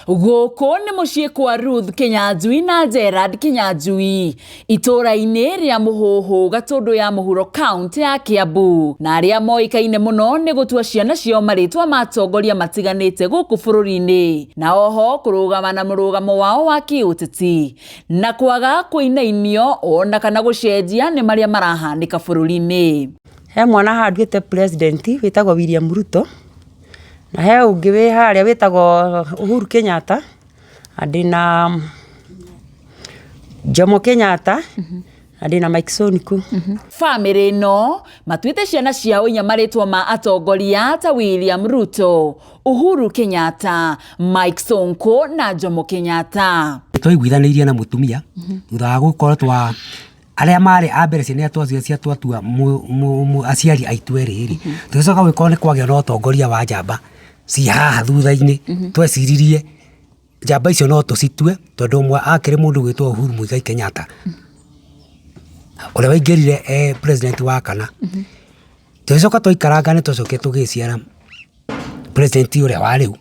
Gũkũ nĩ mũciĩ kwa Ruth Kĩnyanjui na Gerard Kĩnyanjui itũũra-inĩ rĩa Mũhũhũ Gatũndũ ya Mũhuro kaũntĩ ya Kĩambu, na arĩa moĩkaine mũno nĩ gũtua ciana ciao marĩtwa ma atongoria matiganĩte gũkũ bũrũri-inĩ, na oho kũrũgama na mũrũgamo wao wa kĩũteti na kwaga kũinainio ona kana gũcenjia nĩ marĩa marahanĩka bũrũri-inĩ. He mwana haha nduĩte president wĩtagwo William Ruto, na he ũngĩ wĩ harĩa wĩtagwo Uhuru Kenyatta, na ndĩna Jomo Kenyatta, na ndĩna Mike Sonko. Bamĩrĩ ĩno matuĩte ciana ciao inya marĩtwa ma atongoria ta William Ruto, Uhuru Kenyatta, Mike Sonko na Jomo Kenyatta. Twaiguithanĩirie na mũtumia thutha wa gũkorwo twa arĩa marĩ a mbere ciana iria twaciarire cia twatua aciari aitũ erĩ rĩ, tũgĩcoka gũgĩkorwo nĩ kwagĩa na ũtongoria wa njamba ci haha thutha-inĩ, tweciririe njamba icio no tũcitue tondũ ũmwe akĩrĩ mũndũ ũgwĩtwo Uhuru Muigai Kenyatta, ũrĩa waingĩrire e president wa kana. Tũgĩcoka twaikaranga nĩ twacokire tũgĩciara president ũrĩa wa rĩu.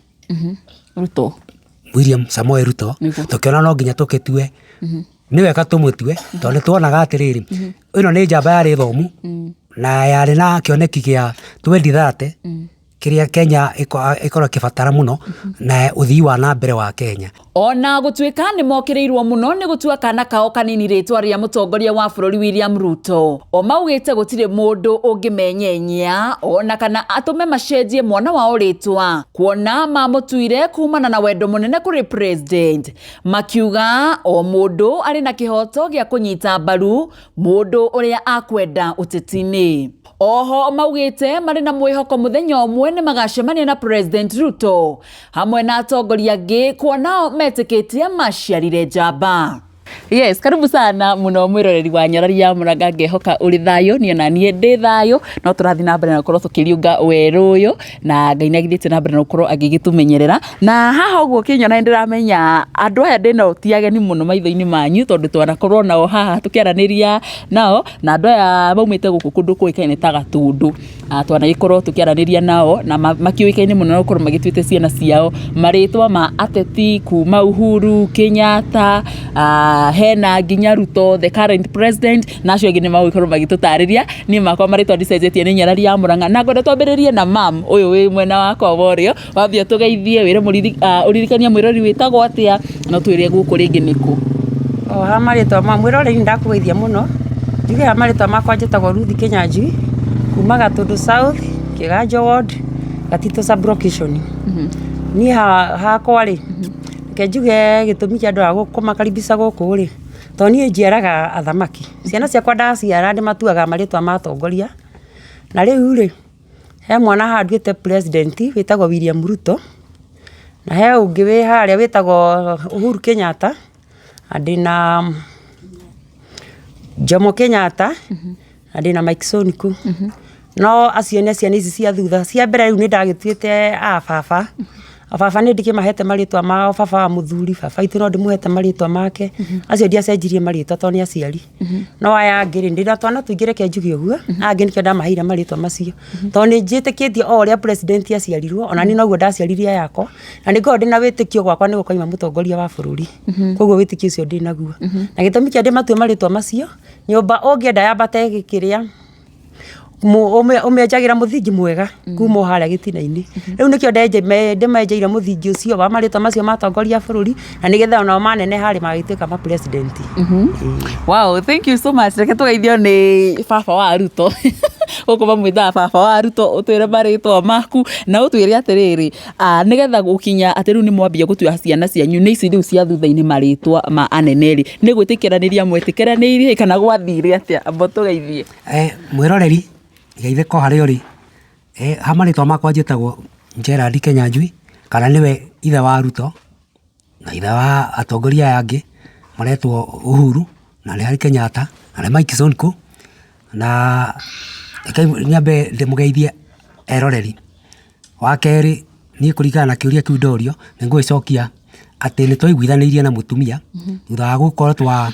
Ruto. William Samoei Ruto. Nĩguo. Tũkĩona no nginya tũgĩtue nĩ wega tũmũtue tondũ nĩ tuonaga atĩrĩrĩ, ĩno nĩ njamba yarĩ thomu na yarĩ na kĩoneki gĩa 2030 kĩrĩa Kenya ĩkoragwo ĩkĩbatara mũno na ũthii wa na mbere wa Kenya. Ona gũtuĩka nĩ mokĩrĩirwo mũno nĩ gũtua kana kao kanini rĩtwa rĩa mũtongoria wa bũrũri William Ruto, o maugĩte gũtirĩ mũndũ ũngĩmenyenyia ona kana atũme macenjie mwana wao rĩtwa, kuona mamũtuire kumana na wendo mũnene kũrĩ president, makiuga o mũndũ arĩ na kĩhoto gĩa kũnyita mbaru mũndũ ũrĩa akwenda ũteti-inĩ. Oho maugĩte marĩ na mwĩhoko mũthenya ũmwe nĩ magacemania na President Ruto hamwe na atongoria angĩ kuona o metĩkĩtie maciarire njamba. Yes, karibu sana muno mwiroreri wa Nyarari ya Mũranga, ngehoka ũrĩ thayũ, niĩ ona niĩ ndĩ thayũ, no tũrathiĩ na mbere na gũkorwo tũkĩriũnga werũ ũyũ na Ngai nĩ agithĩtie na mbere na gũkorwo agĩgĩtũmenyerera. Na haha ũguo ũkĩnyona nĩ ndĩramenya andũ aya ndĩ nao ti ageni mũno maitho-inĩ manyu tondũ twanakorwo nao haha tũkĩaranĩria nao, na andũ aya maumĩte gũkũ kũndũ kũĩkaine ta Gatũndũ. Twanagĩkorwo tũkĩaranĩria nao na makĩũĩkaine mũno na gũkorwo magĩtuĩte ciana ciao marĩtwa ma ateti kuma Uhuru Kenyatta, hena nginya Ruto the current president, na acio angĩ nĩ magũgĩkorwo magĩtũtarĩria. Niĩ makwa marĩtwa ndicenjetie nĩ Nyarari ya Mũrang'a, na ngwenda twambĩrĩrie na mam ũyũ wĩ mwena wakwa wa ũrĩo, wambia ũtũgeithie wĩre ũririkanie mwĩrori wĩtagwo atĩa na ũtwĩre gũkũ rĩngĩ nĩ kũ. O ha marĩtwa ma mwĩroreri nĩ ndakũgeithia mũno, njuge ha marĩtwa makwa njĩtagwo Ruth Kĩnyanjui, kuma Gatũndũ South, Kĩganjo ward, Gatitũ sub location. Niĩ hakwa rĩ, reke njuge gĩtũmi kĩa andũ aya kũmakaribisha gũkũ rĩ, tondũ niĩ njiaraga athamaki, ciana ciakwa ndaciara ndĩmatuaga marĩtwa ma atongoria, na rĩu rĩ, he mwana haha nduĩte president wĩtagwo William Ruto, na he ũngĩ wĩ harĩa wĩtagwo Uhuru Kenyatta, na ndĩna Jomo Kenyatta, na ndĩna Mike Sonko. No acio nĩ ciana ici cia thutha, cia mbere rĩu nĩ ndagĩtuĩte a baba, a baba nĩ ndĩkĩmahete marĩtwa mao, baba wa mũthuri, baba witũ no ndĩmũhete marĩtwa make, acio ndiacenjirie marĩtwa tondũ nĩ aciari. No aya angĩ rĩ, ndĩna twana tũingĩ reke njuge ũguo, aya angĩ nĩkĩo ndamaheire marĩtwa macio, tondũ nĩ njĩtĩkĩtie o ũrĩa president aciarirwo, ona niĩ noguo ndaciarire aya akwa, na nĩ ngoragwo ndĩna wĩtĩkio gwakwa nĩ gũkauma mũtongoria wa bũrũri, koguo wĩtĩkio ũcio ndĩnaguo. Na gĩtũmi kĩa ndĩmatue marĩtwa macio, nyũmba ũngĩenda yambate kĩrĩa, ũmĩenjagĩra mũthingi mwega kuma o harĩa gĩtina-inĩ. Rĩu nĩkĩo ndĩmenjeire mũthingi ũcio wa marĩtwa macio ma atongoria a bũrũri, na nĩgetha onao maneneha rĩ, magagĩtuĩka ma president. Wow, thank you so much. Reke tũgeithio nĩ baba wa Ruto. Gũkũ mamwĩtaga baba wa Ruto, ũtwĩre marĩtwa maku na ũtwĩre atĩrĩrĩ, nĩgetha gũkinya atĩ rĩu nĩ mwambia gũtua ciana cianyu nĩ ici rĩu cia thutha-inĩ marĩtwa ma anene rĩ, nĩ gwĩtĩkĩranĩria mwetĩkĩranĩirie kana gwathire atĩa? Amba ũtũgeithie. Mwĩroreri, geithĩka o harĩa ũrĩ, ha marĩtwa makwa njĩtagwo Gerald Kĩnyanjui, kana nĩwe ithe wa Ruto, na ithe wa atongoria aya angĩ maretwo Uhuru, na nĩ harĩ Kenyatta, na nĩ Mike Sonko, na reke nyambe ndĩmũgeithie eroreri. Wa kerĩ, niĩ kũringana na kĩũria kĩu ndorio, nĩ ngũgĩcokia atĩ nĩ twaiguithanĩirie na mũtumia, thutha wa gũkorwo twa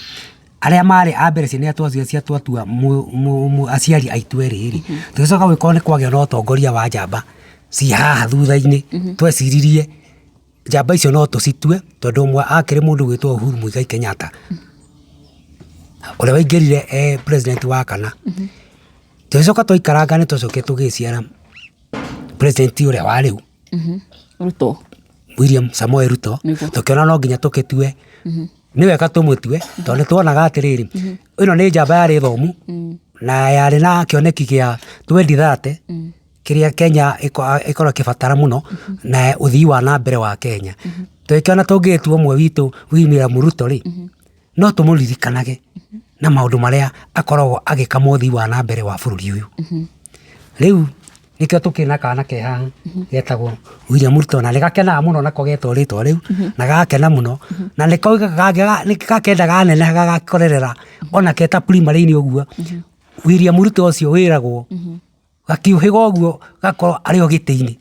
arĩa marĩ a mbere ciana iria cia twatua aciari aitũ erĩ rĩ, tũgĩcoka gũgĩkorwo nĩ kwagĩa na ũtongoria wa njamba ci haha thutha-inĩ, tweciririe. Njamba icio no tũcitue tondũ ũmwe akĩrĩ mũndũ ũgwĩtwo Uhuru Muigai Kenyatta, ũrĩa waingĩrire e president wa kana. Tũgĩcoka twaikaranga nĩ twacokire tũgĩciara president ũrĩa wa rĩu. Ruto. William Samoei Ruto. Nĩguo. Tũkĩona no nginya tũgĩtue, nĩ wega tũmũtue tondũ nĩ tuonaga atĩrĩrĩ, ĩno nĩ njamba yarĩ thomu na yarĩ na kĩoneki gĩa 2030 kĩrĩa Kenya ĩkoragwo ĩkĩbatara mũno na ũthii wa na mbere wa Kenya. Tũgĩkĩona tũngĩgĩtua ũmwe witũ William Ruto rĩ, no tũmũririkanage na maũndũ marĩa akoragwo agĩka ma ũthii wa na mbere wa bũrũri ũyũ. Rĩu nĩkĩo tũkĩrĩ na kana ke haha getagwo William Ruto na nĩ gakenaga mũno nako getwo rĩtwa rĩu na gagakena mũno na nĩ gakendaga neneha gagakorerera ona ke ta primary-inĩ ũguo. William Ruto ũcio wĩragwo gakiũhĩga ũguo gakorwo arĩ o gĩtĩ-inĩ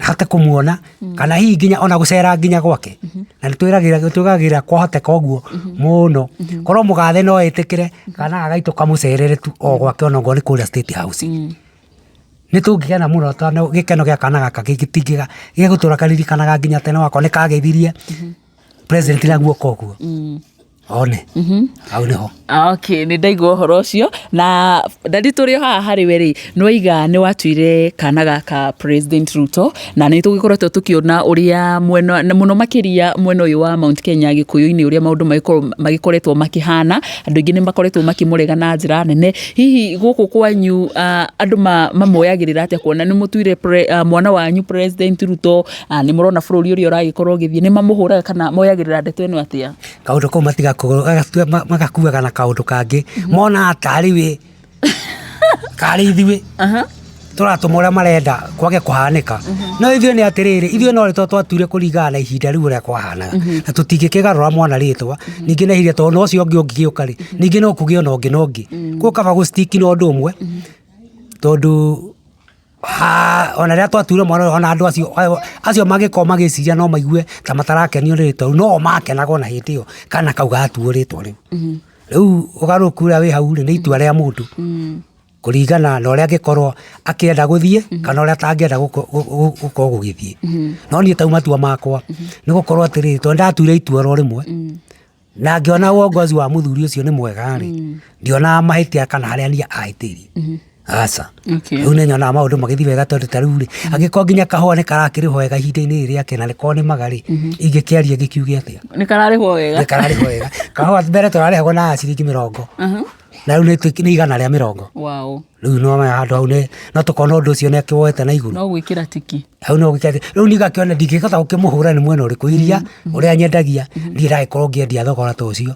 hote kũmuona kana hihi nginya ona gũcera nginya gwake. Na nĩ twĩragĩra kwahoteka ũguo mũno korwo mũgathe no etĩkĩre kana gaka gaitũ kamũcerere tu o gwake ona okorwo nĩ kũrĩa State House. Nĩ tũngĩkena mũno tondũ gĩkeno gĩa kana gaka gĩtingĩga gĩgũtũra karirikanaga nginya tene wakorwo nĩ kageithirie president na guoko ũguo one hau nĩho. Okay, nĩ ndaigua ũhoro ũcio. Na ndadi tũrĩ o haha harĩ we rĩ, nĩ waiga nĩ watuire kana gaka President Ruto, na nĩ tũgĩkoretwo tũkĩona ũrĩa mwena, na mũno makĩria mwena ũyũ wa Mount Kenya Gĩkũyũ-inĩ ũrĩa maũndũ magĩkoretwo makĩhana, andũ aingĩ nĩ makoretwo makĩmũrega na njĩra nene. Hihi gũkũ kwanyu andũ mamuoyagĩrĩra atĩa kuona nĩ mũtuire mwana wanyu President Ruto, nĩ mũrona bũrũri ũrĩa ũragĩkorwo ũgĩthiĩ, nĩ mamũhũraga kana moyagĩrĩra ndeto ĩno atĩa? Kaũndũ kau magakuaga na kaũndũ kangĩ, monaga tarĩ we karĩ ithuĩ tũratũma ũrĩa marenda kwage kũhanĩka. No ithuĩ nĩ atĩrĩrĩ, ithuĩ no rĩtwa twatuire kũringana na ihinda rĩu ũrĩa kwahanaga, na tũtingĩkĩgarũra mwana rĩtwa ningĩ na ihinda, tondũ na ũcio ũngĩ ũngĩgĩũka rĩ, ningĩ no kũgĩe ona ũngĩ na ũngĩ. Koguo kaba gũ stick na ũndũ ũmwe, tondũ ona rĩrĩa twatuire mwana ũyũ, ona andũ acio mangĩkorwo magĩciria no maigue ta matarakenio nĩ rĩtwa rĩu, no o makenaga ona hĩndĩ ĩyo kana kau gatuo rĩtwa rĩu. Rĩu ũgarũrũku ũrĩa wĩ hau rĩ, nĩ itua rĩa mũndũ kũringana na ũrĩa angĩkorwo akĩenda gũthiĩ kana ũrĩa atangĩenda gũkorwo gũgĩthiĩ. No niĩ tau matua makwa nĩ gũkorwo atĩrĩrĩ, tondũ nĩndatuire itua oro rĩmwe na ngĩona uongozi wa mũthuri ũcio nĩ mwega rĩ, ndionaga mahĩtia kana harĩa niĩ ahĩtĩirie. Aca. Rĩu nĩ nyonaga maũndũ magĩthiĩ wega tondũ ta rĩu rĩ, angĩkorwo nginya kahũa nĩ karakĩrĩhwo wega ihinda-inĩ rĩrĩ rĩake na rĩkorwo nĩ maga rĩ, ingĩkĩaria ngĩkiuge atĩa? Nĩ kararĩhwo wega. Nĩ kararĩhwo wega. Kahũa mbere tũrarĩhagwo na ciringi mĩrongo. Na rĩu nĩ 120. Wow. Rĩu nĩ wamenya handũ hau nĩ no tũkona ũndũ ũcio nĩ akĩwoete na igũrũ. No gwĩkĩra tiki. Hau no gwĩkĩra tiki. Rĩu niĩ ngakĩona ndingĩhota gũkĩmũhũra nĩ mwena ũrĩkũ iria ũrĩa nyendagia niĩ ndagĩkorwo ngĩendia thogora ta ũcio.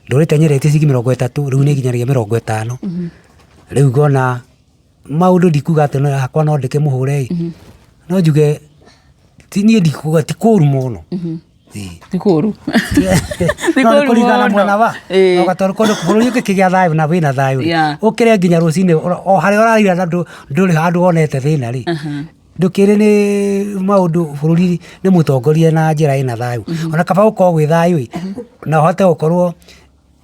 Ndũrĩte nyendetie ciringi 30 rĩu nĩ nginyagia 50. Rĩu ngona maũndũ ndikuga atĩ hakwa no ndĩkĩmũhũre ĩ, no njuge ti niĩ ndikuga ti kũru mũno. Ti kũru. Ti No nĩ kũru kũringana mũno. mwena wa no tondũ kũndũ bũrũri ũngĩkĩgĩa thayũ na wĩna thayũ rĩ, ũkĩre nginya rũcinĩ o harĩa ũraira na ndũrĩ handũ wonete thĩna rĩ, ndũkĩrĩ nĩ maũndũ bũrũri nĩ mũtongorie na njĩra ĩna thayũ. Ona kaba gũkorwo gwĩ thayũ ĩ, na ũhote gũkorwo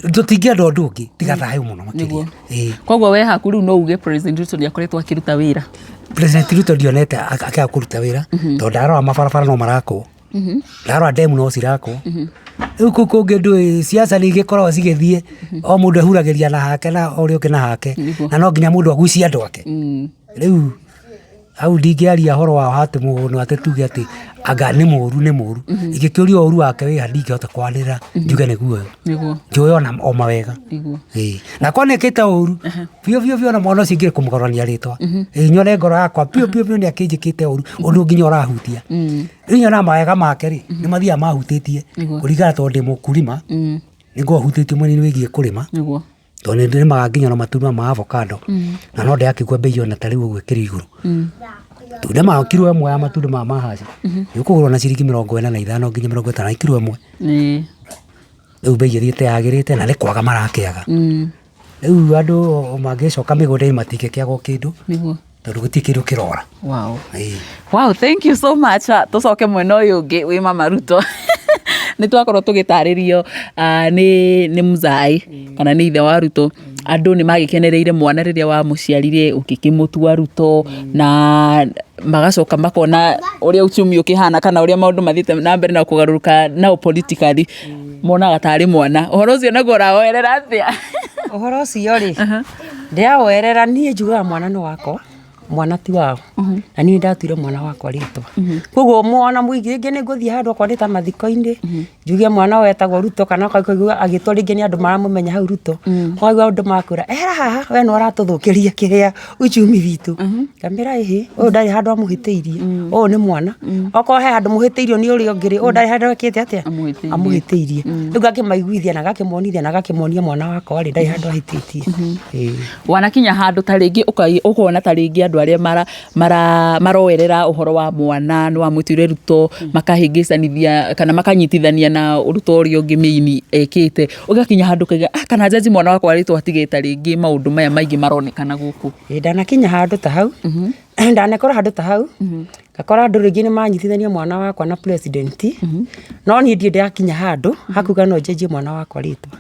tũtingĩenda ũndũ ũngĩ tiga thayũ mũno makĩria. Nĩguo. Koguo we haku rĩu no uge President Ruto nĩ akoretwo akĩruta wĩra? President Ruto ndionete akĩaga kũruta wĩra tondũ ndarora mabarabara no marakwo, ndarora ndemu no cirakwo. Rĩu kũu kũngĩ ndũĩ siasa nĩ igĩkoragwo cigĩthiĩ o mũndũ ehuragĩria na hake na ũrĩa ũngĩ na hake, na no nginya mũndũ agucie andũ ake. Rĩu hau ndingĩaria ũhoro wa atĩ mũndũ atĩ tuge atĩ anga nĩ mũru nĩ mũru. Ingĩkĩũrio ũru wake wĩha ndingĩhota kwarĩrĩra njuge nĩguo ũyũ. Njũĩ ona o mawega. Na korwo nĩ ekĩte ũru biũ biũ biũ ona mwana ũcio ingĩrĩ kũmũgarũrania rĩtwa. Nyone ngoro yakwa biũ biũ biũ nĩ akĩnjĩkĩte ũru ũndũ nginya ũrahutia. Rĩu nyonaga mawega make rĩ, nĩ mathiaga mahutĩtie kũringana tondũ ndĩ mũkulima, nĩ ngoragwo hutĩtio mwena-inĩ wĩgiĩ kũrĩma. Tondũ nĩ ndĩrĩmaga nginya ona matunda ma avocado na no ndĩrakĩigua mbei ona ta rĩu ũguo ĩkĩrĩ igũrũ. Matunda ma kiro ĩmwe ya matunda maya ma haci nĩ ũkũgũra na ciringi 45 nginya 50 kiro ĩmwe. Rĩu mbei ĩthiĩte yagĩrĩte na nĩ kwaga marakĩaga. Rĩu andũ mangĩcoka mĩgũnda-inĩ matingĩkĩaga o kĩndũ tondũ gũtirĩ kĩndũ kĩrora. Wow. Wow, thank you so much. Tũcoke mwena ũyũ ũngĩ wĩ Mama Ruto. Nĩ twakorwo tũgĩtarĩrio nĩ mzai kana nĩ ithe wa Ruto. Andũ nĩ magĩkenereire mwana rĩrĩa wamũciarire ũgĩkĩmũtua Ruto, na magacoka makona ũrĩa uchumi ũkĩhana kana ũrĩa maũndũ mathiĩte na mbere na kũgarũrũka nao politically monaga tarĩ mwana. Ũhoro ũcio naguo ũrawoerera atĩa? Ũhoro ũcio rĩ, ndĩrawoerera niĩ njugaga mwana nĩ wakwa, mwana ti wao. Na niĩ ndatuire mwana wakwa rĩtwa. Koguo mwana mũingĩ rĩngĩ nĩ ngũthiĩ handũ okorwo nĩ ta mathiko-inĩ, njuge mwana ũyũ etagwo Ruto kana ũkaigua agĩtwo rĩngĩ nĩ andũ maramũmenya hau Ruto, ũkaigua andũ makwĩra ehera haha we nĩwe ũratũthũkĩria kĩrĩa uchumi witũ. Ngamĩra ĩhĩ, ũyũ ndarĩ handũ amũhĩtĩirie, ũyũ nĩ mwana. Okorwo he handũ mũhĩtĩirio nĩ ũrĩa ũngĩ rĩ, ũyũ ndarĩ handũ ekĩte atĩa? Amũhĩtĩirie. Amũhĩtĩirie. Rĩu ngakĩmaiguithia na ngakĩmonithia na ngakĩmonia mwana wakwa rĩ, ndarĩ handũ ahĩtĩtie. Ĩĩ. Wanakinya handũ ta rĩngĩ ũkona ta rĩngĩ andũ arĩa maroerera ũhoro wa mwana nĩ wamwĩtire Ruto, makahĩngĩcanithia kana makanyitithania na Ruto ũrĩa ũngĩ mĩini ekĩte, ũgakinya handũ ũkauga, ah, kana njanji mwana wakwa rĩtwa atige ta rĩngĩ maũndũ maya maingĩ maronekana gũkũ. Ĩĩ ndanakinya handũ ta hau, ndanekora handũ ta hau, ngakora andũ rĩngĩ nĩ manyitithania mwana wakwa na president, no niĩ ndirĩ ndakinya handũ hakuga no njenjie mwana wakwa rĩtwa.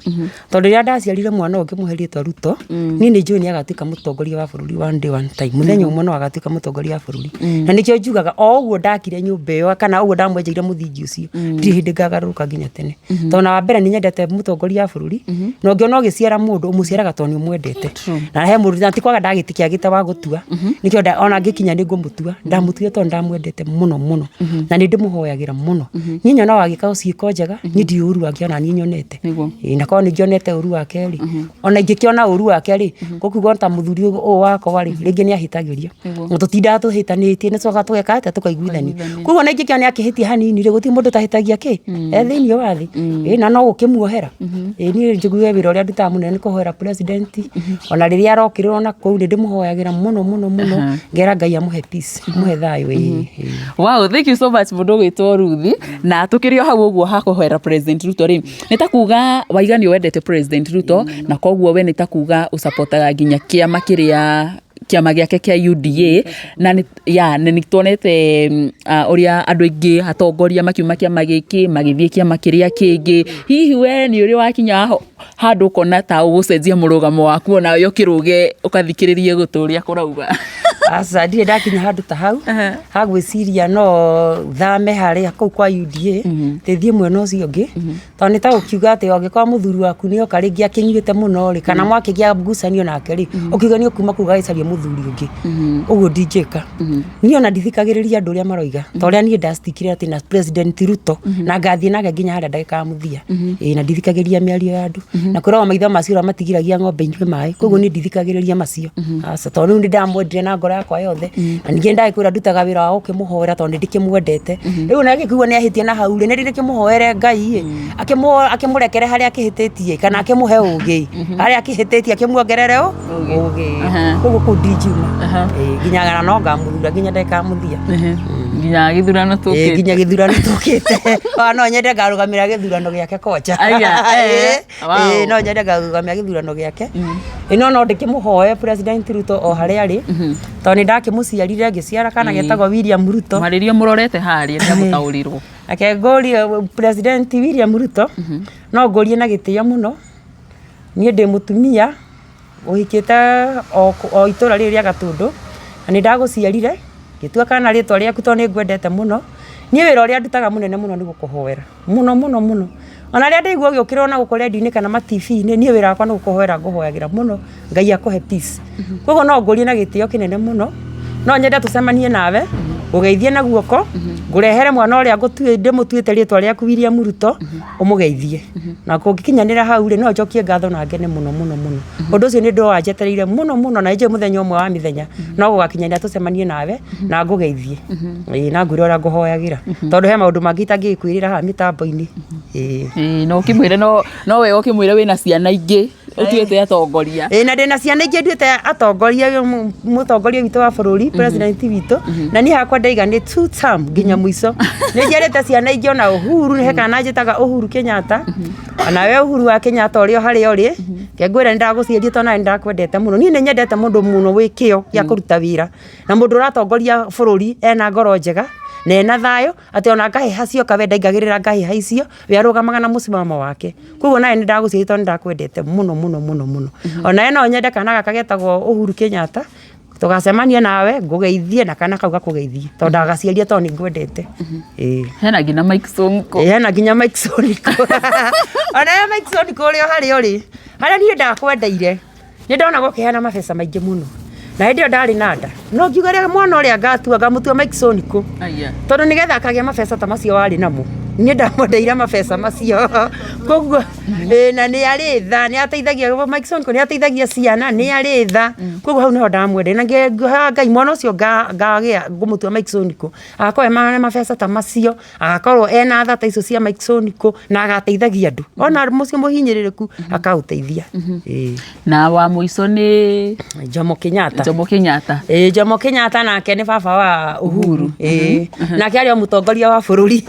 Tondũ rĩrĩa ndaciarire mwana ũyũ ngĩmũhe rĩtwa Ruto, niĩ nĩ njũĩ nĩ agatuĩka mũtongoria wa bũrũri one day one time, mũthenya ũmwe no agatuĩka mũtongoria wa bũrũri. Na nĩkĩo njugaga o ũguo ndakire nyũmba ĩyo kana ũguo ndamwenjeire mũthingi ũcio, ndirĩ hĩndĩ ngagarũrũka nginya tene. Tondũ na wa mbere nĩ nyendete mũtongoria wa bũrũri, na ũngĩona ũgĩciara mũndũ ũmũciaraga tondũ nĩ ũmwendete. Na he mũndũ na ti kwaga ndagĩtikĩagĩte wa gũtua, nĩkĩo ona ngĩkinya nĩ ngũmũtua, ndamũtuire tondũ ndamwendete mũno mũno, na nĩ ndĩmũhoyagĩra mũno. Niĩ nyonaga agĩka ciĩko njega, niĩ ndirĩ ũru wake ona niĩ nyonete. Ĩĩ na korwo nĩ ngĩonete ũru wake rĩ, ona ingĩkĩona ũru wake rĩ, gũkiuga ta mũthuri ũyũ wakwa rĩ, rĩngĩ nĩ ahĩtagĩrio. Na tũtindaga tũhĩtanĩtie nĩ tũcokaga tũgeka atĩa, tũkaiguithania. Koguo ona ingĩkĩona nĩ akĩhĩtia hanini rĩ, gũtirĩ mũndũ ũtahĩtagia kĩ, e thĩiniĩ wa thĩ. Ĩĩ na no gũkĩmuohera. Ĩĩ niĩ njuge wĩra ũrĩa ndutaga mũnene nĩ kũhoera president, ona rĩrĩa arokĩrĩrwo na kũu nĩ ndĩmũhoyagĩra mũno mũno mũno, ngera Ngai amũhe peace, amũhe thayũ ĩĩ. Wow, thank you so much mũndũ ũgwĩtwo Ruth. Na tũkĩrĩ o hau ũguo ha kũhoera President Ruto rĩ, nĩ ta kuga waiga nĩ wendete President Ruto, na koguo we nĩ ta kuga ũcapotaga nginya kĩama kĩrĩa kĩama gĩake kĩa UDA, na nĩ ya na nĩ tuonete ũrĩa andũ aingĩ atongoria makiuma kĩama gĩkĩ magĩthiĩ kĩama kĩrĩa kĩngĩ. Hihi we nĩ ũrĩ wakinya handũ ũkona ta ũgũcenjia mũrũgamo waku onawe ũkĩrũge ũkathikĩrĩrie gũtũ ũrĩa kũrauga? Aca ndirĩ ndakinya handũ ta hau ha gwĩciria no thame harĩa kũu kwa UDA thiĩ mwena ũcio ũngĩ, tondũ nĩ ta ũkiuga atĩ angĩkorwo mũthuri waku nĩ oka rĩngĩ akĩnyuĩte mũno rĩ, kana mwakĩgĩa ngucanio nake rĩ, ũkiuga nĩ ũkuma kũu ũgagĩcaria mũthuri ũngĩ. Ũguo ndingĩka. Niĩ ona ndithikagĩrĩria andũ ũrĩa maroiga, ta ũrĩa niĩ ndacitikire atĩ na President Ruto na ngathiĩ nake nginya harĩa ndagĩka ya mũthia. Ĩĩ na ndithikagĩrĩria mĩario ya andũ. Na kwĩragwo maitho ma ciũra matigiragia ng'ombe inyue maĩ, koguo niĩ ndithikagĩrĩria macio. Aca tondũ rĩu nĩ ndamwendire na ngoro yakwa yothe, na ningĩ nĩ ndagĩkwĩra ndutaga wĩra wa gũkĩmũhoera tondũ nĩ ndĩkĩmwendete. Rĩu ona angĩkĩigua nĩ ahĩtia na hau rĩ, nĩ ndĩkĩmũhoere Ngai ĩ, akĩmũrekere harĩa akĩhĩtĩtie kana akĩmũhe ũgĩ, harĩa akĩhĩtĩtie akĩmuongerere ũgĩ. Koguo kũu ndingiuma. Ĩĩ nginya na no ngamũthura nginya ndagĩka ya mũthia. Nginya gĩthurano Ĩĩ tũkĩte. nginya gĩthurano tũkĩte. Ona no nyende ngarũgamĩra gĩthurano gĩake kwanja. Aya, Ĩĩ, wow. ĩĩ, no nyende ngarũgamĩra gĩthurano gĩake. Ĩĩ no no ndĩkĩmũhoe President Ruto o harĩa arĩ, tondũ nĩ ndakĩmũciarire ngĩciara kana getagwo William Ruto. Mwarĩrie mũrorete harĩa nĩagũtaũrĩrwo. Reke ngũrie President William Ruto, no ngũrie na gĩtĩo mũno, niĩ ndĩ mũtumia ũhikĩte o itũra rĩrĩ rĩa Gatũndũ, na nĩ ndagũciarire, ngĩtua kana rĩtwa rĩaku tondũ nĩ ngwendete mũno. Niĩ wĩra ũrĩa ndutaga mũnene mũno nĩ gũkũhoera, mũno mũno mũno. Ona rĩrĩa ndaigua ũgĩũkĩrĩrwo na gũkũ rendio-inĩ kana ma TV-inĩ, niĩ wĩra wakwa nĩ gũkũhoera ngũhoyagĩra mũno, Ngai akũhe peace. Koguo no ngũrie na gĩtĩo kĩnene mũno, no nyende tũcemanie nawe, ngũgeithie na guoko, ngũrehere mwana ũrĩa ndĩmũtuĩte rĩtwa rĩaku William Ruto, ũmũgeithie. Na kũngĩkinyanĩra hau rĩ, no njokie ngatho na ngene mũno mũno mũno. Ũndũ ũcio nĩ ũndũ wanjetereire mũno mũno na nĩnjũĩ mũthenya ũmwe wa mĩthenya no gũgakinyanĩra tũcemanie nawe na ngũgeithie. Ĩĩ na ngwĩre ũrĩa ngũhoyagĩra. Tondũ he maũndũ mangĩ itangĩgĩkwĩrĩra haha mĩtambo-inĩ. Ĩĩ. Ĩĩ na ũkĩmwĩre no wega ũkĩmwĩre wĩna ciana ingĩ ũtuĩte atongoria. Ĩĩ na ndĩna ciana ingĩ nduĩte atongoria, mũtongoria witũ wa bũrũri, president witũ, na niĩ hakwa ndaiga nĩ two term nginya mũico. Nĩ njiarĩte ciana ingĩ ona Uhuru, he kana njĩtaga Uhuru Kenyatta, onawe Uhuru wa Kenyatta ũrĩ o harĩa ũrĩ, reke ngwĩre nĩ ndagũciarire tondũ nawe nĩ ndakwendete mũno. Niĩ nĩ nyendete mũndũ mũno wĩ kĩo gĩa kũruta wĩra, na mũndũ ũratongoria bũrũri ena ngoro njega, Na ena thayũ, atĩ ona ngahĩha cioka we ndaingagĩrĩra ngahĩha icio, we arũgamaga na mũsimamo wake. Koguo nawe nĩ ndagũciarire tondũ nĩ ndakwendete mũno mũno mũno mũno. Onawe no nyende kana gaka getagwo Uhuru Kenyatta, tũgacemania nawe ngũgeithie na kana kau gakũgeithie tondũ ndagaciaria tondũ nĩ ngwendete. Ĩĩ. Hena nginya Mike Sonko. Ĩĩ, hena nginya Mike Sonko. Onawe Mike Sonko ũrĩa o harĩa ũrĩ, harĩa niĩ ndakwendeire, nĩ ndona gũkĩheana mabeca maingĩ mũno. Na hĩndĩ ĩyo ndarĩ na nda. No ngiuga rĩrĩa mwana ũrĩa ngatua ngamũtua Mike Sonko. Aya. Tondũ nĩgetha akagĩa mabeca ta macio warĩ namo. Niĩ ndamwendeire mabeca macio. Koguo ĩĩ, na nĩ arĩ tha, nĩ ateithagia, Mike Sonko nĩ ateithagia ciana, nĩ arĩ tha. Koguo hau nĩho ndamwendeire. Na ngĩhoya Ngai mwana ũcio ngagĩa ngũmũtua Mike Sonko, agakorwo ena mabeca ta macio, agakorwo ena tha ta icio cia Mike Sonko, na agateithagia andũ. Ona mũciĩ mũhinyĩrĩrĩku akaũteithia. Ĩĩ. Na wa mũico nĩ Jomo Kenyatta. Jomo Kenyatta. Ĩĩ, Jomo Kenyatta nake nĩ baba wa Uhuru. Ĩĩ. Nake arĩ o mũtongoria wa bũrũri.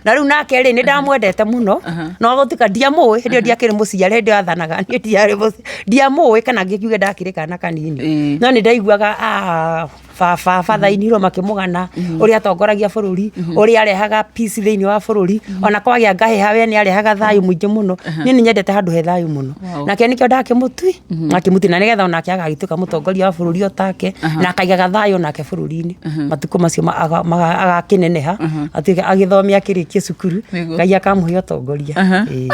Na rĩu nake rĩ, nĩ ndamwendete mũno, no gũtuĩka ndiamũĩ, hĩndĩ ĩyo ndiakĩrĩ mũciare, hĩndĩ ĩyo athanaga niĩ ndiarĩ mũciare, ndiamũĩ kana ngĩkiuge ndakĩrĩ kana kanini. No nĩ ndaiguaga baba bathainirwo makĩmũgana ũrĩa atongoragia bũrũri, ũrĩa arehaga peace thĩinĩ wa bũrũri, ona kwagĩa ngahĩha we nĩ arehaga thayũ mũingĩ mũno. Niĩ nĩ nyendete handũ he thayũ mũno. Nake nĩkĩo ndakĩmũtui, ndakĩmũtui na nĩgetha onake agagĩtuĩka mũtongoria wa bũrũri o take, na akaigaga thayũ onake bũrũri-inĩ. Matukũ macio agakĩneneha, atuĩke agĩthome akĩrĩkie cukuru, Ngai akamũhe ũtongoria. Ĩĩ.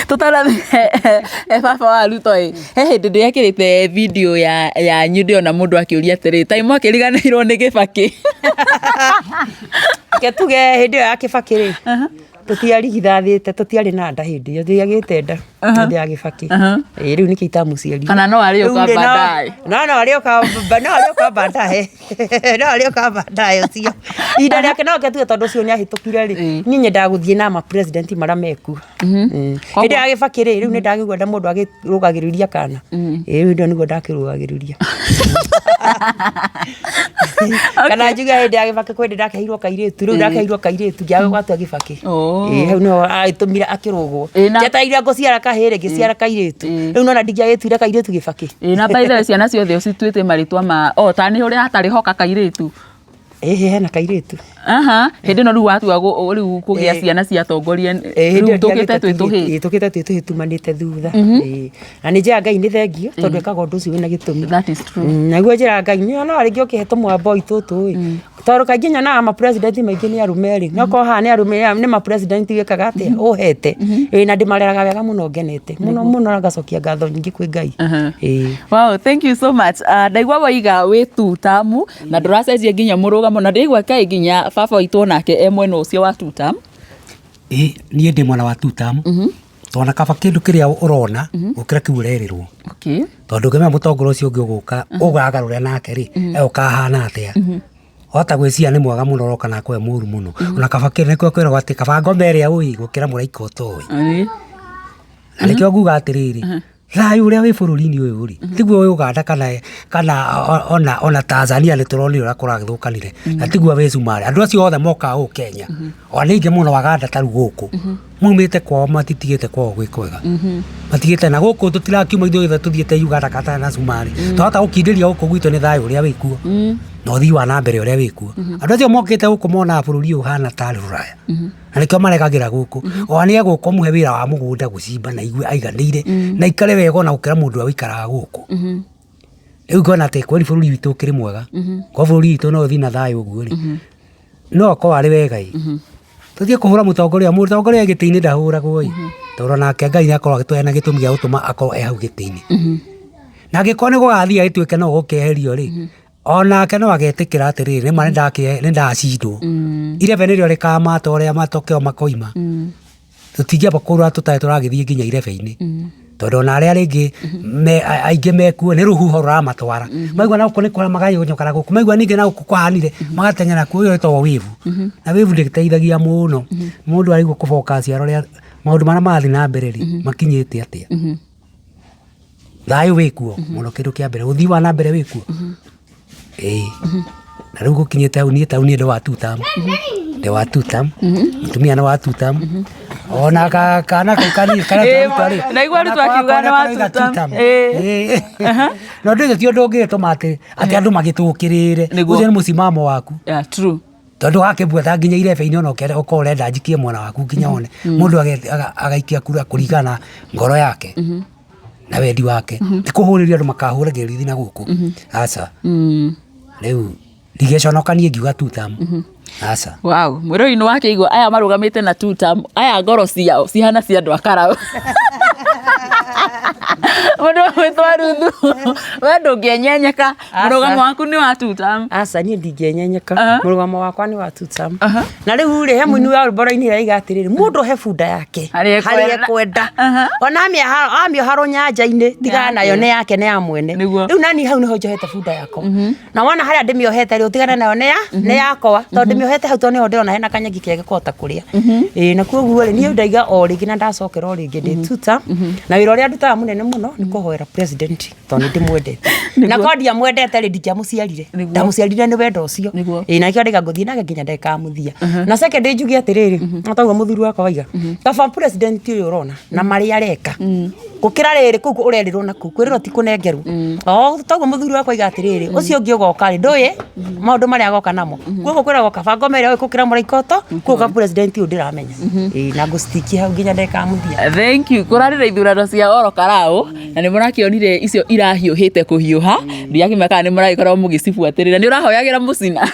Tũtanathiĩ he baba wa Ruto ĩ, he hĩndĩ ndĩrekĩrĩte video ya yanyu ndĩrona mũndũ akĩũria atĩrĩ, ta mwakĩriganĩirwo nĩ Kĩbakĩ? Reke tuge hĩndĩ ĩyo ya Kĩbakĩ rĩ, tũtiarigithathĩte, tũtiarĩ na nda hĩndĩ ĩyo, ndiagĩte nda hĩndĩ ya Kĩbakĩ. Ĩĩ rĩu nĩkĩo itamũciarire. Kana no arĩũka Rĩu rĩ, baadaye. No no arĩũka no arĩũka baadaye. No arĩũka baadaye ũcio. Ihinda rĩake no reke tuge tondũ ũcio nĩ ahĩtũkire rĩ, niĩ nyendaga gũthiĩ na ma president marĩa mekuo. Hĩndĩ ya Kĩbakĩ rĩ, rĩu nĩ ndakĩigua mũndũ akĩrũgagĩrĩria kana. Ĩĩ rĩu hĩndĩ ĩyo nĩguo ndakĩrũgagĩrĩria. Kana njuge hĩndĩ ya Kĩbakĩ kwĩ hĩndĩ ndakĩheirwo kairĩtu, rĩu ndakĩheirwo kairĩtu ngĩaga gwatua Kĩbakĩ. Ĩĩ hau nĩho agĩtũmire akĩrũgwo. Njetereire ngũciara kahĩĩ rĩ, ngĩciara kairĩtu. Rĩu nĩwona ndingĩagĩtuire kairĩtu Kĩbakĩ. Ĩĩ na by the way ciana ciothe ũcituĩte marĩtwa ma, o ta nĩ ũrĩa hatarĩ hoka kairĩtu. Ĩhĩ hena kairĩtu. Aha, hĩndĩ ĩno rĩu watua rĩu kũgĩa ciana cia atongoria, rĩu tũkĩte twĩ tũhĩĩ. Tũkĩte twĩ tũhĩĩ tumanĩte thutha. Ĩĩ. Na nĩ njĩraga Ngai nĩ thengiũ tondũ ekaga ũndũ ũcio wĩna gĩtũmi. That is true. Naguo njĩraga Ngai nĩ rĩngĩ ũkĩhe tũmwamboi tũtũ ĩ, tondũ kaingĩ nyonaga ma president maingĩ nĩ arũme rĩ, no korwo haha nĩ arũme nĩ ma president wĩkaga atĩa, ũhete. Ĩĩ na ndĩmareraga wega mũno ngenete, mũno mũno na ngacokia ngatho nyingĩ kwĩ Ngai. Ĩĩ. Wow, thank you so much. Ndaigua waiga wĩ two term na ndũracenjia nginya mũrũgamo na ndĩraigua kaĩ nginya baba witũ onake e mwena ũcio wa two term. Ĩĩ niĩ ndĩ mwena wa two term, tondũ ona kaba kĩndũ kĩrĩa ũrona gũkĩra kĩu ũrerĩrwo. Tondũ ũngĩmenya mũtongoria ũcio ũngĩ ũgũka ũgagarũre nake rĩ, egũka ahana atĩa. Wahota gwĩciria nĩ mwega mũno ũroka na akorwo e mũru mũno. Ona kaba nĩkĩo kwĩragwo atĩ kaba ngoma ĩrĩa ũĩ gũkĩra mũraika ũtoĩ. Na nĩkĩo nguga atĩrĩrĩ, thayũ ũrĩa wĩ bũrũri-inĩ ũyũ rĩ, tiguo wĩ Uganda kana ona Tanzania nĩ tũronire ũrĩa kũragĩthũkanire, na tiguo wĩ Cumarĩ. Andũ acio othe mokaga gũkũ Kenya, ona nĩ aingĩ mũno Waganda ta rĩu gũkũ, maumĩte kwao matitigĩte kwao gwĩ kwega. Matigĩte na gũkũ tũtirakiuma ithuĩ tũthiĩte Uganda kana Cumarĩ. Twahota gũkindĩria gũkũ gwitũ nĩ thayũ ũrĩa wĩkuo, na ũthii wa na mbere ũrĩa wĩkuo. Andũ acio mokĩte gũkũ monaga bũrũri ũyũ ũhana tarĩ rũraya. Na nĩkĩo maregagĩra gũkũ. Ona nĩ egũka ũmũhe wĩra wa mũgũnda gũcimba na aigue aiganĩire, na aikare wega ona gũkĩra mũndũ ũrĩa ũikaraga gũkũ. Rĩu ngona atĩ kweli bũrũri witũ ũkĩrĩ mwega, korwo bũrũri witũ no ũthiĩ na thayũ ũguo rĩ, no okorwo arĩ wega ĩ, tũthiĩ kũhũra mũtongoria, mũtongoria e gĩtĩ-inĩ ndahũragwo ĩ, tondũ onake Ngai nĩ akoragwo agĩtũhe na gĩtũmi gĩa gũtũma akorwo e hau gĩtĩ-inĩ. Na angĩkorwo nĩ gũgathiĩ agĩtuĩke no gũkeherio rĩ, onake no agetĩkĩra atĩrĩrĩ, nĩma nĩ ndacindwo. Irebe nĩrĩo rĩkamata ũrĩa matokeo makoima. Tũtingĩamba kũrũra tũtarĩ tũragĩthiĩ nginya irebe-inĩ. Tondũ ona arĩa rĩngĩ aingĩ mekuo nĩ rũhuho rũramatwara. Maigua na gũkũ nĩ kũra magayũnyũka na gũkũ, maigua ningĩ na gũkũ kũhanire magateng'era kuo, ĩyo ĩtagwo wave. Na wave ndĩteithagia mũno. Mũndũ agĩrĩirwo kũ focus arore maũndũ marĩa marathiĩ na mbere rĩ, makinyĩte atĩa. Thayũ wĩkuo mũno kĩndũ kĩa mbere, ũthii wa na mbere wĩkuo? Ĩĩ. Na rĩu gũkinyĩte hau niĩ ta rĩu niĩ ndĩ wa two term, ndĩ wa two term, mũtumia nĩ wa two term, ona kana kau kanini karĩa twaruta rĩ, Ndaigua Ruto akiuga nĩ wa two term. Ĩĩ. Na ũndũ ũcio ti ũndũ ũngĩgĩtũma atĩ andũ magĩtũkĩrĩre, Nĩguo. ũcio nĩ mũsimamo waku. Yeah, true. Tondũ wakĩbuata nginya irebe-inĩ ona ũkorwo ũrenda njikie mwena waku nginya one mũndũ agaikia kura kũringana na ngoro yake na wendi wake, ti kũhũrĩria andũ makahũragĩra rithi na gũkũ, aca. Rĩu ndigĩconoka niĩ ngiuga two term, aca. Wow, mwĩrori nĩ wakĩigua aya marũgamĩte na two term, aya ngoro ciao cihana cia andũ a Karau. Mũndũ ũgwĩtwo Ruthu, we ndũngĩenyenyeka, mũrũgamo waku nĩ wa two term. Aca, niĩ ndingĩenyenyeka. Mũrũgamo wakwa nĩ wa two term. Na rĩu rĩ, he mũini wa rwĩmbo rainire aiga atĩrĩrĩ, mũndũ he bunda yake harĩa harĩa ekwenda. Ekwenda ona amĩoha rũnyanja-inĩ, tigana nayo, nĩ yake, nĩ ya mwene. Rĩu nani hau nĩho njohete bunda yakwa, na wona harĩa ndĩmĩohete rĩ, ũtigane nayo, nĩ yakwa, tondũ ndĩmĩohete hau tondũ nĩho ndĩrona hena kanyeki kega kũhota kũrĩa. Ĩĩ, na koguo rĩ, niĩ ndaiga o rĩngĩ na ndacokera o rĩngĩ ndĩ two term, na wĩra ũrĩa ndutaga mũnene mũno nĩ kũhoera president, tondũ nĩ ndĩmwendete, na korwo ndiamwendete rĩ, ndingĩamũciarire. Ndamũciarire nĩ wendo ũcio. Ĩĩ, na nĩkĩo ndaiga ngũthiĩ nake nginya ndagĩka ya mũthia. Na second, njuge atĩrĩrĩ, no taguo mũthuri wakwa waiga, kaba president ũyũ ũrona na marĩa areka gũkĩra rĩrĩ kũu ũrerĩrwo na kũu kwĩrĩrwo ti kũnengerwo. O taguo mũthuri wakwa aiga atĩrĩrĩ, ũcio ũngĩ ũgoka rĩ, ndũĩ maũndũ marĩa agoka namo, koguo kwĩragwo kaba ngoma ĩrĩa ũĩ gũkĩra mũraikoto. Koguo ka president ũyũ ndĩramenya. Ĩĩ, na ngũcitikia hau nginya ndagĩka ya mũthia. Thank you. Kũrarĩ na ithurano cia oro Karau na nĩ mũrakĩonire icio irahiũhĩte kũhiũha, ndiakĩmenya kana nĩ mũragĩkorwo mũgĩcibuatĩrĩra. Nĩ ũrahoyagĩra mũcina?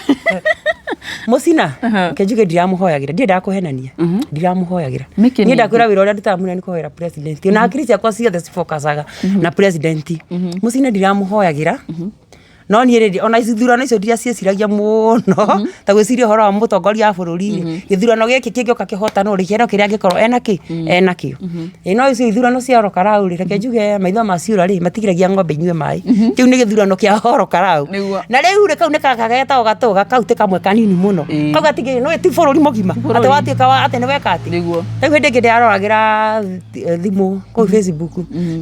Mũcina ke njuge ndiramũhoyagĩra, ndiendaga kũhenania, ndiramũhoyagĩra. Nĩkĩ? Niĩ Ningĩ? Ndakwĩra wĩra ũrĩa ndutaga mũnene nĩ kũhoera president, na hakiri ciakwa ciothe cifokacaga na president. Mũcina ndiramũhoyagĩra, no niĩ rĩrĩ, ona ithurano icio ndiraciĩciragia mũno ta gwĩciria ũhoro wa mũtongoria wa bũrũri rĩ, gĩthurano gĩkĩ kĩngĩũka kĩhotanwo rĩ, kĩheo kĩrĩa angĩkorwo ena kĩ enakĩo. Ĩ no icio ithurano cia Oro Karau rĩ, reke njuge maitho ma ciũra rĩ, matigiragia ng'ombe inyue maĩ. Kĩu nĩ gĩthurano kĩa Oro Karau. Na rĩu rĩ, kau nĩ gaka getagwo gatũga kau ti kamwe kanini mũno. Kau gatingĩ nĩ ti bũrũri mũgima atĩ watuĩka wa atĩ nĩ weka atĩ. Rĩu hĩndĩ ĩngĩ ndĩraroragĩra thimũ kũu Facebook,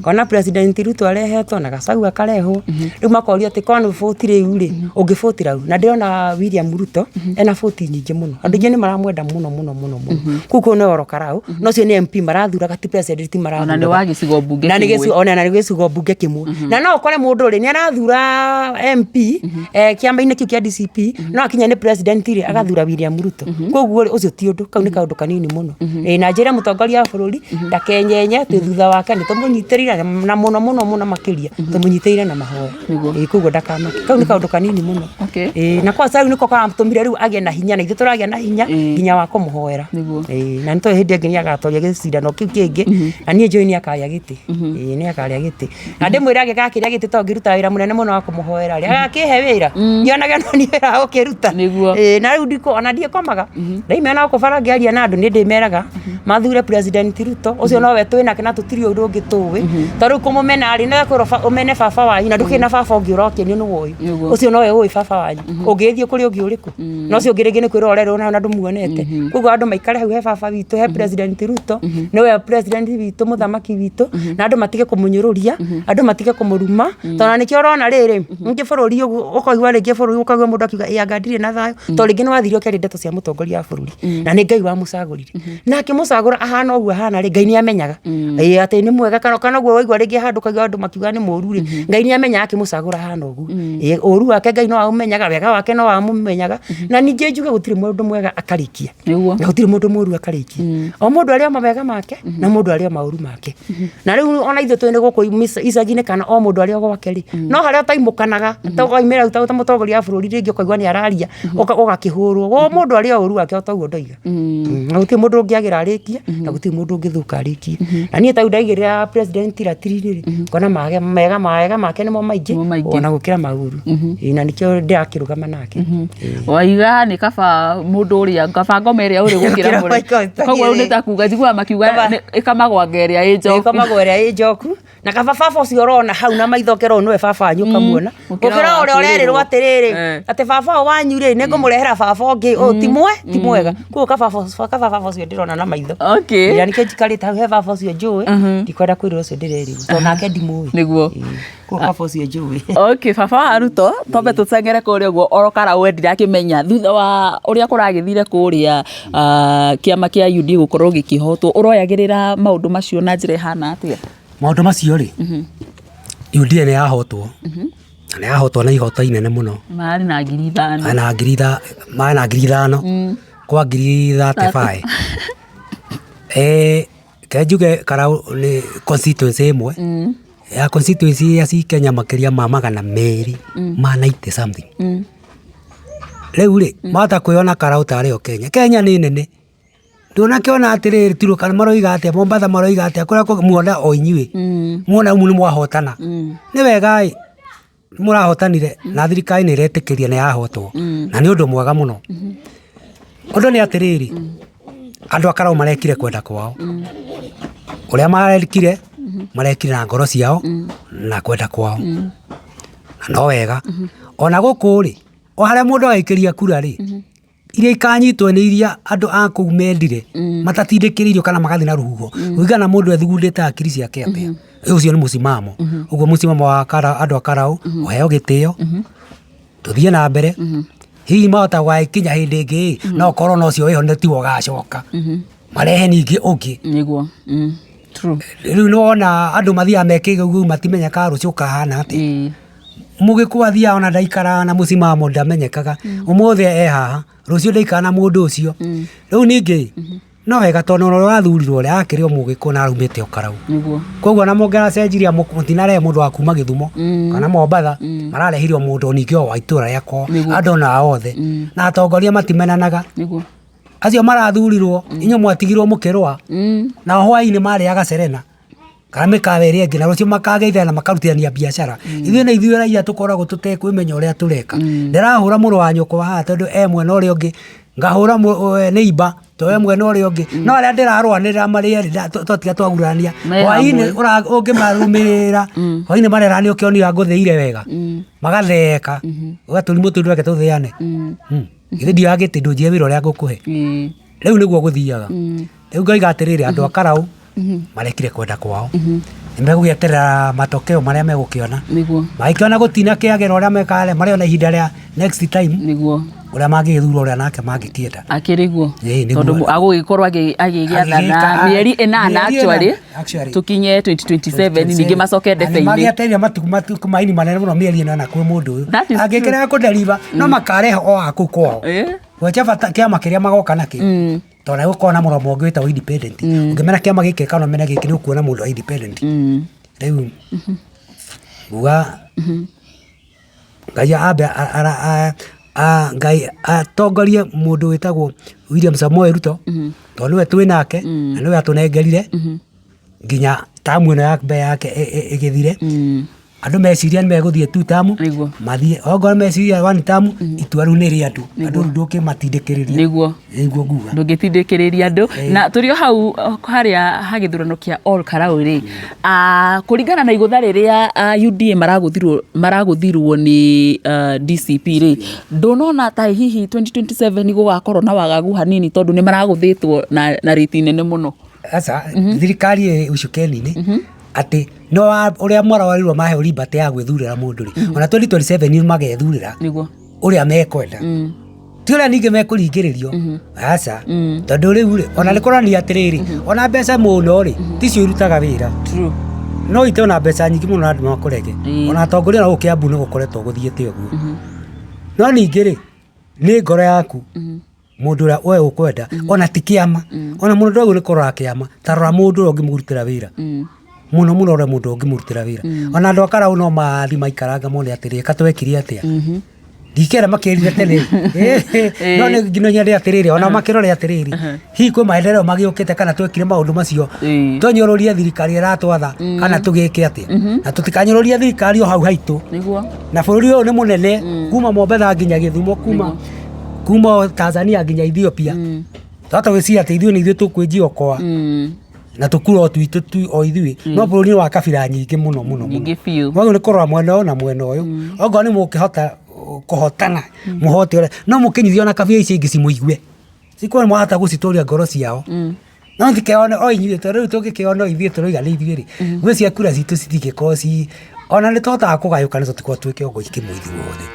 ngona President Ruto arehetwo na Gachagua akarehwo, rĩu makorio atĩ korwo nĩ bũti rĩu rĩ, ũngĩbũtĩra ũ? Na ndĩrona William Ruto ena bũti nyingĩ mũno, andũ aingĩ nĩ maramwenda mũno mũno mũno mũno. Kũu kũu nĩ Oro Karau, na ũcio nĩ MP marathuraga, ti president. Ona nĩ Marathuraga wa gĩcigo mbunge na nĩ kĩmwe. gĩcigo, ona na nĩ gĩcigo mbunge kĩmwe, na no ũkore mũndũ rĩ, nĩ arathura MP kĩama-inĩ kĩu kĩa DCP, no akinya nĩ president rĩ, agathura William Ruto. Koguo rĩ, ũcio ti ũndũ, kau nĩ kaũndũ kanini mũno. Ĩĩ, na njĩre mũtongoria wa bũrũri ndakenyenye, twĩ thutha wake, nĩ tũmũnyitĩrĩire na mũno mũno mũno makĩria tũmũnyitĩrĩire na mahoya. Ĩĩ, koguo ndakamake, kau nĩ kaũndũ kanini mũno. Ĩĩ, na kwanza rĩu nĩko karatũmire rĩu agĩe na hinya, na ithuĩ tũragĩa na hinya nginya wa kũmũhoera. Ĩĩ, na nĩ tũĩ hĩndĩ ĩngĩ nĩ agatoria gĩcindano kĩu kĩngĩ, na niĩ njũĩ nĩ akarĩa gĩtĩ. Ĩĩ, nĩ akarĩa gĩtĩ, na ndĩmwĩre angĩgakĩrĩa gĩtĩ, tondũ ngĩruta wĩra mũnene mũno wa kũmũhoera rĩ, agakĩhe wĩra nyonage no niĩ wĩra wa gũkĩruta. Ĩĩ, na rĩu ndikũ ona ndiĩkomaga, ndaimena na gũkũ bara ngĩaria na andũ, nĩ ndĩmeraga mathure President Ruto ũcio, nowe twĩ nake na tũtirĩ ũndũ ũngĩ tũĩ. Tondũ rĩu kũmũmena rĩ, nĩ kwĩrwo ũmene baba wanyu, na ndũkĩrĩ na baba ũngĩ ũrokenio nĩ ũyũ. Ũcio nowe ũĩ baba wanyu, ũngĩgĩthiĩ kũrĩ ũngĩ ũrĩkũ? Na ũcio ũngĩ rĩngĩ nĩ kwĩrwo ũrerwo na ndũmuonete. Koguo andũ maikare hau he baba witũ, he President Ruto, nĩwe president witũ, mũthamaki witũ, na andũ matige kũmũnyũrũria, andũ matige kũmũruma, tondũ ona nĩkĩo ũrona rĩrĩ rĩngĩ bũrũri ũguo ũkaigua, rĩngĩ bũrũri ũkaigua mũndũ akiuga, "Ĩ anga ndirĩ na thayũ," tondũ rĩngĩ nĩ wathire ũkĩaria ndeto cia mũtongoria wa bũrũri, na nĩ Ngai wamũcagũrire, na akĩmũcagũra ahana ũguo ahana rĩ, Ngai nĩ amenyaga. Ĩĩ, atĩ nĩ mwega kana ũguo waigua rĩngĩ handũ ũkaigua andũ makiuga nĩ mũru rĩ, Ngai nĩ amenyaga akĩmũcagũra ahana ũguo. Ĩĩ, ũru wake Ngai no aũmenyaga, wega wake no amũmenyaga. Na ningĩ njuge gũtirĩ mũndũ mwega akarĩkia, na gũtirĩ mũndũ mũru akarĩkia. O mũndũ arĩ o mawega make na mũndũ arĩ o maũru make. Na rĩu ona ithuĩ twĩ gũkũ icagi-inĩ, kana o mũndũ arĩ o gwake rĩ, no harĩa ũtaimũkanaga ta ũkaumĩra ta mũtongoria wa bũrũri rĩngĩ ũkaigua nĩ araria, ũgakĩhũrwo. O mũndũ arĩ o ũru wake, o ta ũguo ndoiga. Na gũtirĩ mũndũ ũngĩagĩra arĩkie, na gũtirĩ mũndũ ũngĩthũka arĩkie. Na niĩ ta rĩu ndaigĩrĩra president ratiri rĩ, ngona mawega make nĩmo maingĩ Nĩmo maingĩ. ona gũkĩra maũru. Ĩĩ, na nĩkĩo ndĩrakĩrũgama nake. Ĩĩ. Waiga nĩ kaba mũndũ ũrĩa, kaba ngoma ĩrĩa ũrĩ gũkĩra Gũkĩra mũrĩ. Michael Koguo rĩu nĩ ta kuga njiguaga makiuga ĩkamagwanga ĩrĩa ĩ njoku. Ĩkomagwo ĩrĩa ĩ njoku, na kaba baba ũcio ũrona hau na maitho ũkerwo nĩwe baba wanyu ũkamuona, gũkĩra gũkĩra wa ũrĩa ũrerĩrwo kwĩrĩrwo. atĩrĩrĩ, atĩ baba ũyũ wanyu rĩ, nĩ ngũmũrehera baba ũngĩ ũyũ ti mwega. Koguo kaba baba ũcio ndĩrona na maitho. Na nĩkĩo njikarĩte hau he baba ũcio njũĩ, ndikwenda kwĩrwo ũcio ndĩrerirwo, tondũ nake ndimũĩ. Koguo baba ũcio njũĩ. Okay, baba wa Ruto, twambe tũcengere kũrĩa ũguo oro Karau, we ndirakĩmenya thutha wa ũrĩa kũragĩthire kũrĩa, kĩama kĩa UDA gũkorwo gĩkĩhotwo, ũroyagĩrĩra maũndũ macio na njĩra ĩhana atĩa? Maũndũ macio rĩ, UDA nĩ yahotwo. Na nĩ yahotwo na ihoto inene mũno. Marĩ na 5,000. Marĩ na marĩ na 5,000 kwa 35,000. Reke njuge Karau nĩ constituency ĩmwe ya constituency iria ci Kenya makĩria ma 290 something. Rĩu rĩ, mahota kwĩyona Karau tarĩ o Kenya. Kenya nĩ nene. Ndũnakĩona atĩrĩrĩ Turkana maroiga atĩa, Mombatha maroiga atĩa, kũrĩa kũngĩ muona o inyuĩ. Muona rĩu nĩ mwahotana. Nĩ wega ĩ, mũrahotanire na thirikari nĩ ĩretĩkĩria nĩ yahotwo. Na nĩ ũndũ mwega mũno. Ũndũ nĩ atĩrĩrĩ, andũ a Karau marekire kwenda kwao. Ũrĩa marekire, marekire na ngoro ciao na kwenda kwao. Na no wega. Ona gũkũ rĩ, o harĩa mũndũ agaikĩria kura rĩ, iria ikanyitwo nĩ iria andũ a kũu mendire, matatindĩkĩrĩirio kana magathiĩ na rũhuho. Kũringana na mũndũ ethugundĩte hakiri ciake atĩa. Ũcio nĩ mũcimamo. Ũguo mũcimamo wa andũ a Karau, ũheo gĩtĩo, tũthiĩ na mbere. Hihi mahota gũgagĩkinya hĩndĩ ĩngĩ ĩ, no ũkorwo na ũcio wĩho tiwe ũgacoka. Marehe ningĩ ũngĩ. Nĩguo. True. Rĩu nĩ wona andũ mathiaga mekĩgũgũ matimenyekaga rũciũ ũkahana atĩa. Mũgĩkũyũ athiaga ona ndaikaraga na mũcimamo ndamenyekaga. Ũmũthĩ e haha, rũciũ ndaikara na mũndũ ũcio. Rĩu ningĩ, no wega tondũ ona ũrĩa ũrathurirwo rĩ, akĩrĩ o mũgĩkũyũ na araumĩte o Karau. Nĩguo. Koguo ona mũngĩracenjirie mũtinarehe mũndũ wa kuma Gĩthumo kana Mombatha, mararehire o mũndũ ningĩ o wa itũra rĩa kwao, andũ ona othe. Na atongoria matimenanaga. Nĩguo. Acio marathurirwo, inyuĩ mwatigirwo mũkĩrũa. Nao hwainĩ marĩaga Serena kana mĩkawa ĩrĩa ĩngĩ, na rũciũ makageithania na makarutithania biacara. Ithuĩ nĩ ithuĩ raia tũkoragwo tũtekwĩmenya ũrĩa tũreka. Ndĩrahũra mũrũ wa nyũkwa haha tondũ e mwena ũrĩa ũngĩ, ngahũra neighbor tondũ e mwena ũrĩa ũngĩ. No arĩa ndĩrarũanĩrĩra marĩ erĩ twatiga twagurarania, hwainĩ ũngĩmarũmĩrĩra, hwainĩ marera nĩ ũkĩonire ngũthĩire wega, magatheka, uga tũrimũ tũu reke tũthĩane. Githĩ ndioya gĩtĩ ndũnjĩre wĩra ũrĩa ngũkũhe. Rĩu nĩguo gũthiaga. Rĩu ngoiga atĩrĩrĩ, andũ a Karau marekire kwenda kwao. Nĩ megũgĩeterera matokeo marĩa megũkĩona. Nĩguo. Magĩkĩona gũtinakĩagĩra ũrĩa mekaga rĩ, marĩona ihinda rĩa next time. Nĩguo. Ũrĩa mangĩgĩthura ũrĩa nake mangĩkĩenda. Akĩrĩ guo. Ĩĩ, nĩguo. Tondũ agũgĩkorwo agĩgĩathana mĩeri ĩnana actually, tũkinye 2027 ningĩ macoke ndebe-inĩ. Magĩetereire matukũ maini manene mũno mĩeri ĩnana kwĩ mũndũ ũyũ. Angĩkĩrega kũdeliver, no makarehe o a kũu kwao. Gwĩtia bata kĩama kĩrĩa magoka nakĩo. Tondũ nĩgũkorwo na mũromo ũngĩ wĩtagwo independent. Ũngĩmena kĩama gĩkĩ kana ũmene gĩkĩ nĩ ũkuona mũndũ wa independent. Rĩu nguga Ngai ambe Ngai atongorie mũndũ wĩtagwo William Samoei Ruto, tondũ nĩwe twĩ nake na nĩwe atũnengerire nginya tamu ĩno ya mbere yake ĩgĩthire. Andũ meciria nĩ megũthiĩ two term, Nĩguo. mathiĩ okorwo meciria one term, itua rĩu nĩ rĩa andũ. Andũ rĩu ndũkĩmatindĩkĩrĩria. Nĩguo. Nĩguo nguga. Ndũngĩtindĩkĩrĩria andũ. Na tũrĩ o hau harĩa ha gĩthurano kĩa Ol Kalou rĩ, kũringana na igũtha rĩrĩa UDA maragũthirwo nĩ DCP rĩ, ndũnona ta hihi 2027 gũgakorwo na wagagu hanini tondũ nĩ maragũthĩtwo na rĩti nene mũno? Aca, thirikari ĩ ucukeni-inĩ atĩ no ũrĩa maraorirwo maheo liberty ya gwĩthurĩra mũndũ rĩ, ona 2027 nĩ magethurĩra Nĩguo. ũrĩa mekwenda. Ti ũrĩa ningĩ mekũringĩrĩrio. Aca. Tondũ rĩu rĩ, ona nĩ kũronania atĩrĩrĩ, ona mbeca mũno rĩ, ticio irutaga wĩra. True. No ite ona mbeca nyingĩ mũno na andũ makũrege. Ona atongoria na gũkũ Kiambu nĩ gũkoretwo gũthiĩte ũguo. No ningĩ rĩ, nĩ ngoro yaku. Mũndũ ũrĩa we ũkwenda, ona ti kĩama. Ona mũndũ ndwagĩrĩirwo nĩ kũrora kĩama, ta rora mũndũ ũrĩa ũngĩmũrutĩra wĩra. Mũno mũno ũrĩa mũndũ ũngĩmũrutĩra wĩra. Ona andũ a Karau no mathiĩ maikaranga mone atĩrĩrĩ, eka twekire atĩa. Ndikera makĩrire tene. No nĩ nginya nyende atĩrĩrĩ, ona makĩrore atĩrĩrĩ, hihi kwĩ maendeleo magĩũkĩte kana twekire maũndũ macio, tũnyũrũrie thirikari ĩratwatha kana tũgĩke atĩa. Na tũtikanyũrũrie thirikari o hau haitũ. Nĩguo. Na bũrũri ũyũ nĩ mũnene, kuma Mombatha nginya Gĩthumo, kuma Tanzania nginya Ethiopia. Twahota gwĩciria atĩ ithuĩ nĩ ithuĩ tũkwĩnjia ũkoa. Na tũkura o twitũ tu o ithuĩ. No bũrũri nĩ wa kabira nyingĩ mũno mũno mũno. Nyingĩ biũ. Mwagĩrĩirwo nĩ kũrora mwena ũyũ na mwena ũyũ. Okorwo nĩ mũkĩhota kũhotana, mũhote ũrĩa, no mũkĩnyithie ona kabira icio ingĩ cimũigue. Cikorwo nĩ mwahota gũcitũria ngoro ciao. No tikĩone o inyuĩ, tondũ rĩu tũngĩkĩona o ithuĩ tũroiga nĩ ithuĩ rĩ, ngwĩciria kura citũ citingĩkorwo ci, ona nĩ tũhotaga kũgayũkana tũtikorwo twĩ kĩongo kĩmwe ithuothe.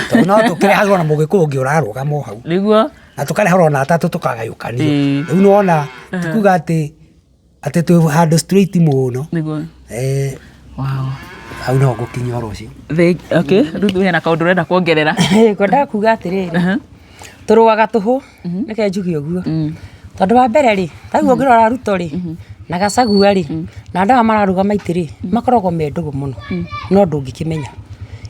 Tondũ no tũkĩrehagĩrwo na mũgĩkũyũ ũngĩ ũrarũgama o hau. Nĩguo. Na tũkareherwo na atatũ tũkagayũkanio. Rĩu nĩ wona, ti kuga atĩ twĩ handũ straight mũno. Nĩguo. Wow. Hau nĩho ngũkinyia ũhoro ũcio. Okay, Ruth, hena kaũndũ ũrenda kuongerera? Ngwendaga kuga atĩrĩrĩ, tũrũaga tũhũ, reke njuge ũguo. Tondũ wa mbere rĩ, ta rĩu ũngĩrora Ruto rĩ, na Gachagua rĩ, na andũ aya mararũgama itĩ rĩ, makoragwo me ndũgũ mũno, no ndũngĩkĩmenya.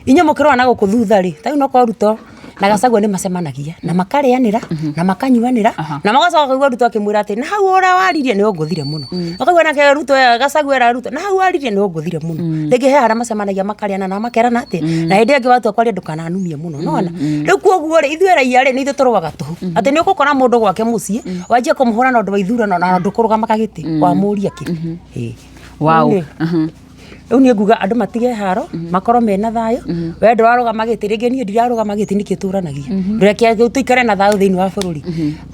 Inyuĩ mũkĩrora na gũkũ thutha rĩ, ta rĩu nokorwo Ruto na Gachagua nĩ macemanagia na makarĩanĩra na makanyuanĩra na magacoka kaigua Ruto akĩmwĩra atĩ na hau ũrĩa waririe nĩ ũngũthire mũno. Ũkaigua nake Ruto Gachagua era Ruto na hau waririe nĩ ũngũthire mũno. Rĩngĩ he harĩa macemanagia makarĩana na makerana atĩ na hĩndĩ ĩyo ĩngĩ watua kwaria ndũkananumie mũno nona. Rĩu koguo rĩ, ithuĩ raia rĩ, nĩ ithuĩ tũrũaga tũhũ. Atĩ nĩ ũgũkora mũndũ gwake mũciĩ wanjie kũmũhũra na ũndũ wa ithurano na ndũkũrũgama gĩtĩ wamũria kĩ. Ĩĩ. Rĩu niĩ nguga andũ matige haro, makorwo mena thayũ. We ndũrarũgama gĩtĩ, rĩngĩ niĩ ndirarũgama gĩtĩ nĩkĩ tũranagia? Reke tũikare na thayũ thĩinĩ wa bũrũri.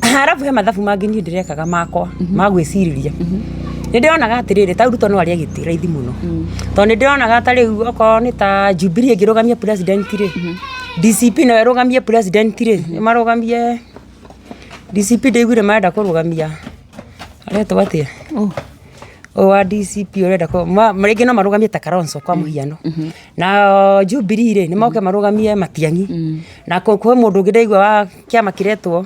Arabu he mathabu mangĩ niĩ ndĩrekaga makwa ma gwĩcirĩria. Nĩ ndĩronaga atĩrĩrĩ, ta rĩu Ruto no arĩe gĩtĩ raithi mũno. Tondũ nĩ ndĩronaga ta rĩu okorwo nĩ ta Jubilee ĩngĩrũgamia president rĩ, DCP nayo ĩrũgamie president rĩ, marũgamie DCP ndĩiguire marenda kũrũgamia aretwo atĩa? Ũyũ wa DCP ũrenda rĩngĩ no marũgamie ta Kalonzo kwa mũhiano. Na Jubilee rĩ, nĩ moke marũgamie Matiang'i. Na kwĩ mũndũ ũngĩ ndaigua wa kĩama kĩretwo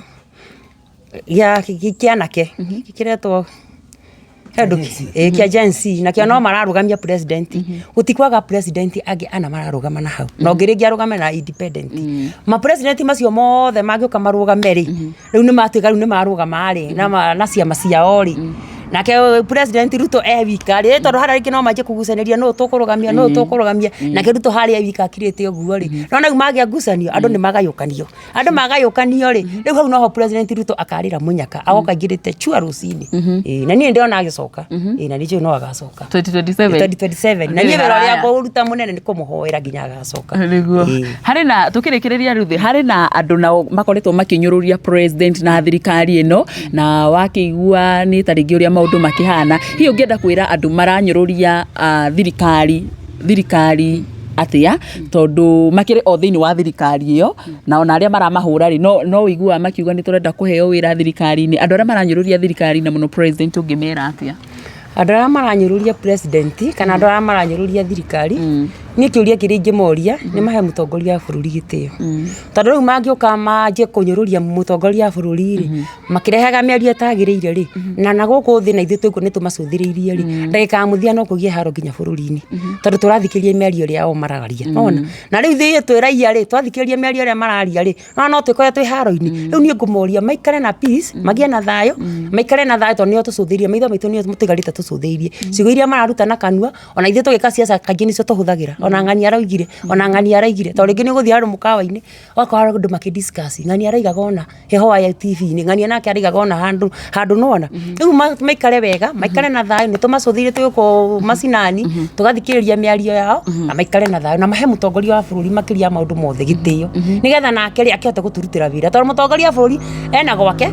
gĩa kĩa anake, kĩretwo ĩĩ kĩa Gen Z, nakĩo no mararũgamia president. Gũtikwaga president angĩ ana mararũgama na hau. Na ũngĩ rĩngĩ arũgame na independent. Ma president macio mothe mangĩũka marũgame rĩ, rĩu nĩ matuĩka rĩu nĩ marũgama rĩ, na ciama ciao rĩ, nake president Ruto e wika rĩ, tondũ harĩa rĩngĩ no manjie kũgucanĩria nũ tũkũrũgamia, nũ tũkũrũgamia, nake Ruto harĩa e wika akirĩte ũguo rĩ, nĩwona rĩu magĩa ngucanio, andũ nĩ magayũkanio. Andũ magayũkanio rĩ, rĩu hau noho president Ruto akarĩra mũnyaka, agoka aingĩrĩte chua rũcinĩ. Ĩĩ, na niĩ ndĩrona agĩcoka. Ĩĩ, na nĩ njũĩ no agacoka. 2027. 2027. Na niĩ wĩra ũrĩa ngũruta mũnene nĩ kũmũhoera nginya agacoka. Nĩguo. Ĩĩ. Harĩ na tũkĩrĩkĩrĩria Ruth, harĩ na andũ nao makoretwo makĩnyũrũria president na thirikari ĩno, na wakĩigua nĩ ta rĩngĩ ũrĩa maũndũ makĩhana, hihi ũngĩenda kwĩra andũ maranyũrũria thirikari atĩa, tondũ makĩrĩ o thĩinĩ wa thirikari ĩyo, na ona arĩa maramahũra rĩ, no ũiguaga makiuga nĩ tũrenda kũheo wĩra thirikari-inĩ. Andũ arĩa maranyũrũria thirikari na mũno president ũngĩmera atĩa? Andũ arĩa maranyũrũria president kana andũ arĩa maranyũrũria thirikari, niĩ kĩũria kĩrĩa ingĩmoria nĩ mahe mũtongoria wa bũrũri gĩtĩo. Tondũ rĩu mangĩũka manjie kũnyũrũria mũtongoria wa bũrũri rĩ, makĩrehaga mĩario ĩtagĩrĩire rĩ, na gũkũ thĩ na ithuĩ twĩkuo nĩ tũmacũthĩrĩirie rĩ, ndagĩka ya mũthia no kũgĩe haro nginya bũrũri-inĩ. Tondũ tũrathikĩrĩria mĩario ĩrĩa o mararia, nĩwona? Na rĩu ithuĩ twĩ raia rĩ, twathikĩrĩria mĩario ĩrĩa mararia rĩ, no no twĩkore twĩ haro-inĩ. Rĩu niĩ ngũmoria maikare na peace, magĩe na thayũ, maikare na thayũ tondũ nĩo tũcũthĩrĩirie, maitho maitũ nĩo tũikarĩte tũcũthĩrĩirie. Ciugo iria mararuta na kanua, ona ithuĩ tũgĩka ciaca kaingĩ nĩcio tũhũthagĩra. Ona ng'ania araugire, ona ng'ania araugire. Tondũ rĩngĩ nĩ ũgũthiĩ handũ mũkawa-inĩ, ũgakora andũ makĩ discuss, ng'ania araugaga ũna heho ya TV-inĩ, ng'ania nake araugaga ũna handũ handũ nĩwona. Rĩu maikare wega, maikare na thayũ, nĩ tũmacũthĩrĩirie twĩ gũkũ macinani, tũgathikĩrĩria mĩario yao, na maikare na thayũ, na mahe mũtongoria wa bũrũri makĩria ya maũndũ mothe gĩtĩo, nĩgetha nake rĩ, akĩhote gũtũrutĩra wĩra. Tondũ mũtongoria wa bũrũri ena gwake,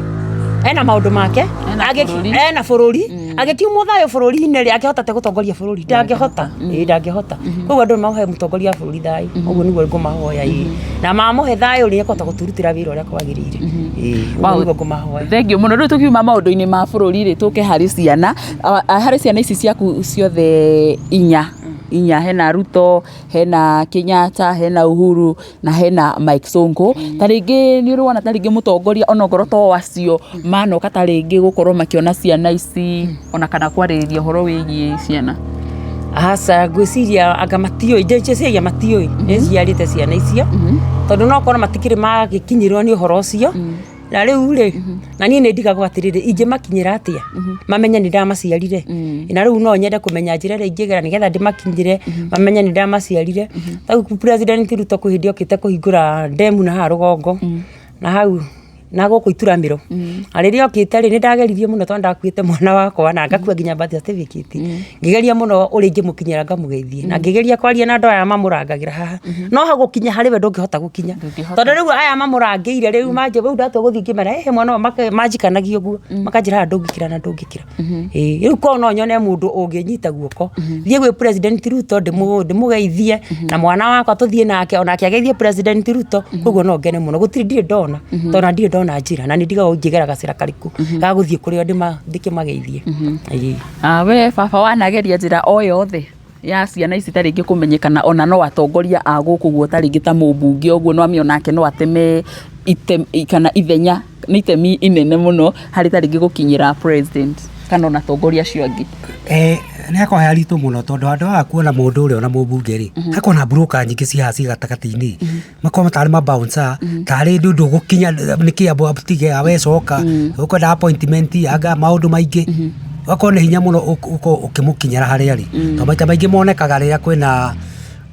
ena maũndũ make, Ena bũrũri. ena bũrũri, agĩkiumwo thayũ bũrũri-inĩ rĩ, akĩhota atĩa gũtongoria bũrũri? Ndangĩhota, ĩĩ ndangĩhota. Koguo andũ mahe mũtongoria wa bũrũri thayũ, ũguo nĩguo ngũmahoya ĩĩ. Na mamũhe thayũ rĩ, nĩekũhota gũtũrutĩra wĩra ũrĩa kwagĩrĩire. Ĩĩ, ũguo nĩguo ngũmahoya. Thengiũ mũno. Rĩu tũkiuma maũndũ-inĩ ma bũrũri rĩ, tũke harĩ ciana. Harĩ ciana ici ciaku ciothe inya, inya, hena Ruto, hena Kenyatta, hena Uhuru na hena Mike Sonko. Ta rĩngĩ nĩ ũrĩ wona ta rĩngĩ mũtongoria ona okorwo to acio manoka ta rĩngĩ gũkorwo makĩona ciana ici ona kana kwarĩrĩria ũhoro wĩgiĩ ciana? Aca ngwĩciria anga matiũĩ, ngwĩciria matiũĩ nĩ njiarĩte ciana icio, tondũ no korwo matikĩrĩ magĩkinyĩrwo nĩ ũhoro ũcio, na rĩu rĩ, na niĩ nĩ ndigagwo atĩrĩrĩ, ingĩmakinyĩra atĩa mamenye nĩ ndamaciarire? Na rĩu no nyende kũmenya njĩra ĩrĩa ingĩgera nĩgetha ndĩmakinyĩre mamenye nĩ ndamaciarire. Ta rĩu President Ruto kwĩ hĩndĩ okĩte kũhingũra ndemu na haha rũgongo, na hau na gũkũ ituramĩro. Na rĩrĩa okĩte rĩ, nĩ ndageririe mũno tondũ ndakuĩte mwana wakwa na ngakua nginya birth certificate. Ngĩgeria mũno ũrĩa ingĩmũkinyĩra ngamũgeithie. Na ngĩgeria kwaria na andũ aya mamũrangagĩra haha. No ha gũkinya harĩ we ndũngĩhota gũkinya. Tondũ rĩu aya mamũrangĩire rĩu manjia rĩu ndatua gũthiĩ ngĩmera ĩhĩ mwana ũyũ manjikanagia ũguo. Makanjĩra haha ndũngĩkĩra na ndũngĩkĩra. Ĩĩ rĩu korwo no nyone mũndũ ũngĩnyita guoko thiĩ gwĩ President Ruto ndĩmũgeithie na mwana wakwa tũthiĩ nake onake ageithie President Ruto koguo no ngene mũno. Gũtirĩ ndirĩ ndona tondũ ona ndirĩ ndona njĩra na nĩ ndigagwo ngĩgera gacĩra karĩkũ ga gũthiĩ kũrĩ o ndĩkĩmageithie. Ĩĩ. We baba wanageria njĩra o yothe? Ya ciana ici ta rĩngĩ kũmenyekana ona no atongoria a gũkũ guo, ta rĩngĩ ta mũmbunge ũguo, no amĩ onake no ateme kana ithenya nĩ itemi inene mũno harĩ ta rĩngĩ gũkinyĩra president kana ona atongoria acio angĩ? Nĩ hakoragwo he haritũ mũno, tondũ handũ haha kuona mũndũ ũrĩa ona mũmbunge rĩ, hakoragwo na broker nyingĩ ciĩ haha ciĩ gatagatĩ-inĩ, makoragwo tarĩ ma bouncer, tarĩ ndũ ndũgũkinya nĩkĩ, amba ũtige we coka ũkwenda appointment, anga maũndũ maingĩ. Ũgakorwo nĩ hinya mũno ũkorwo ũkĩmũkinyĩra harĩa arĩ, tondũ maita maingĩ monekaga rĩrĩa kwĩna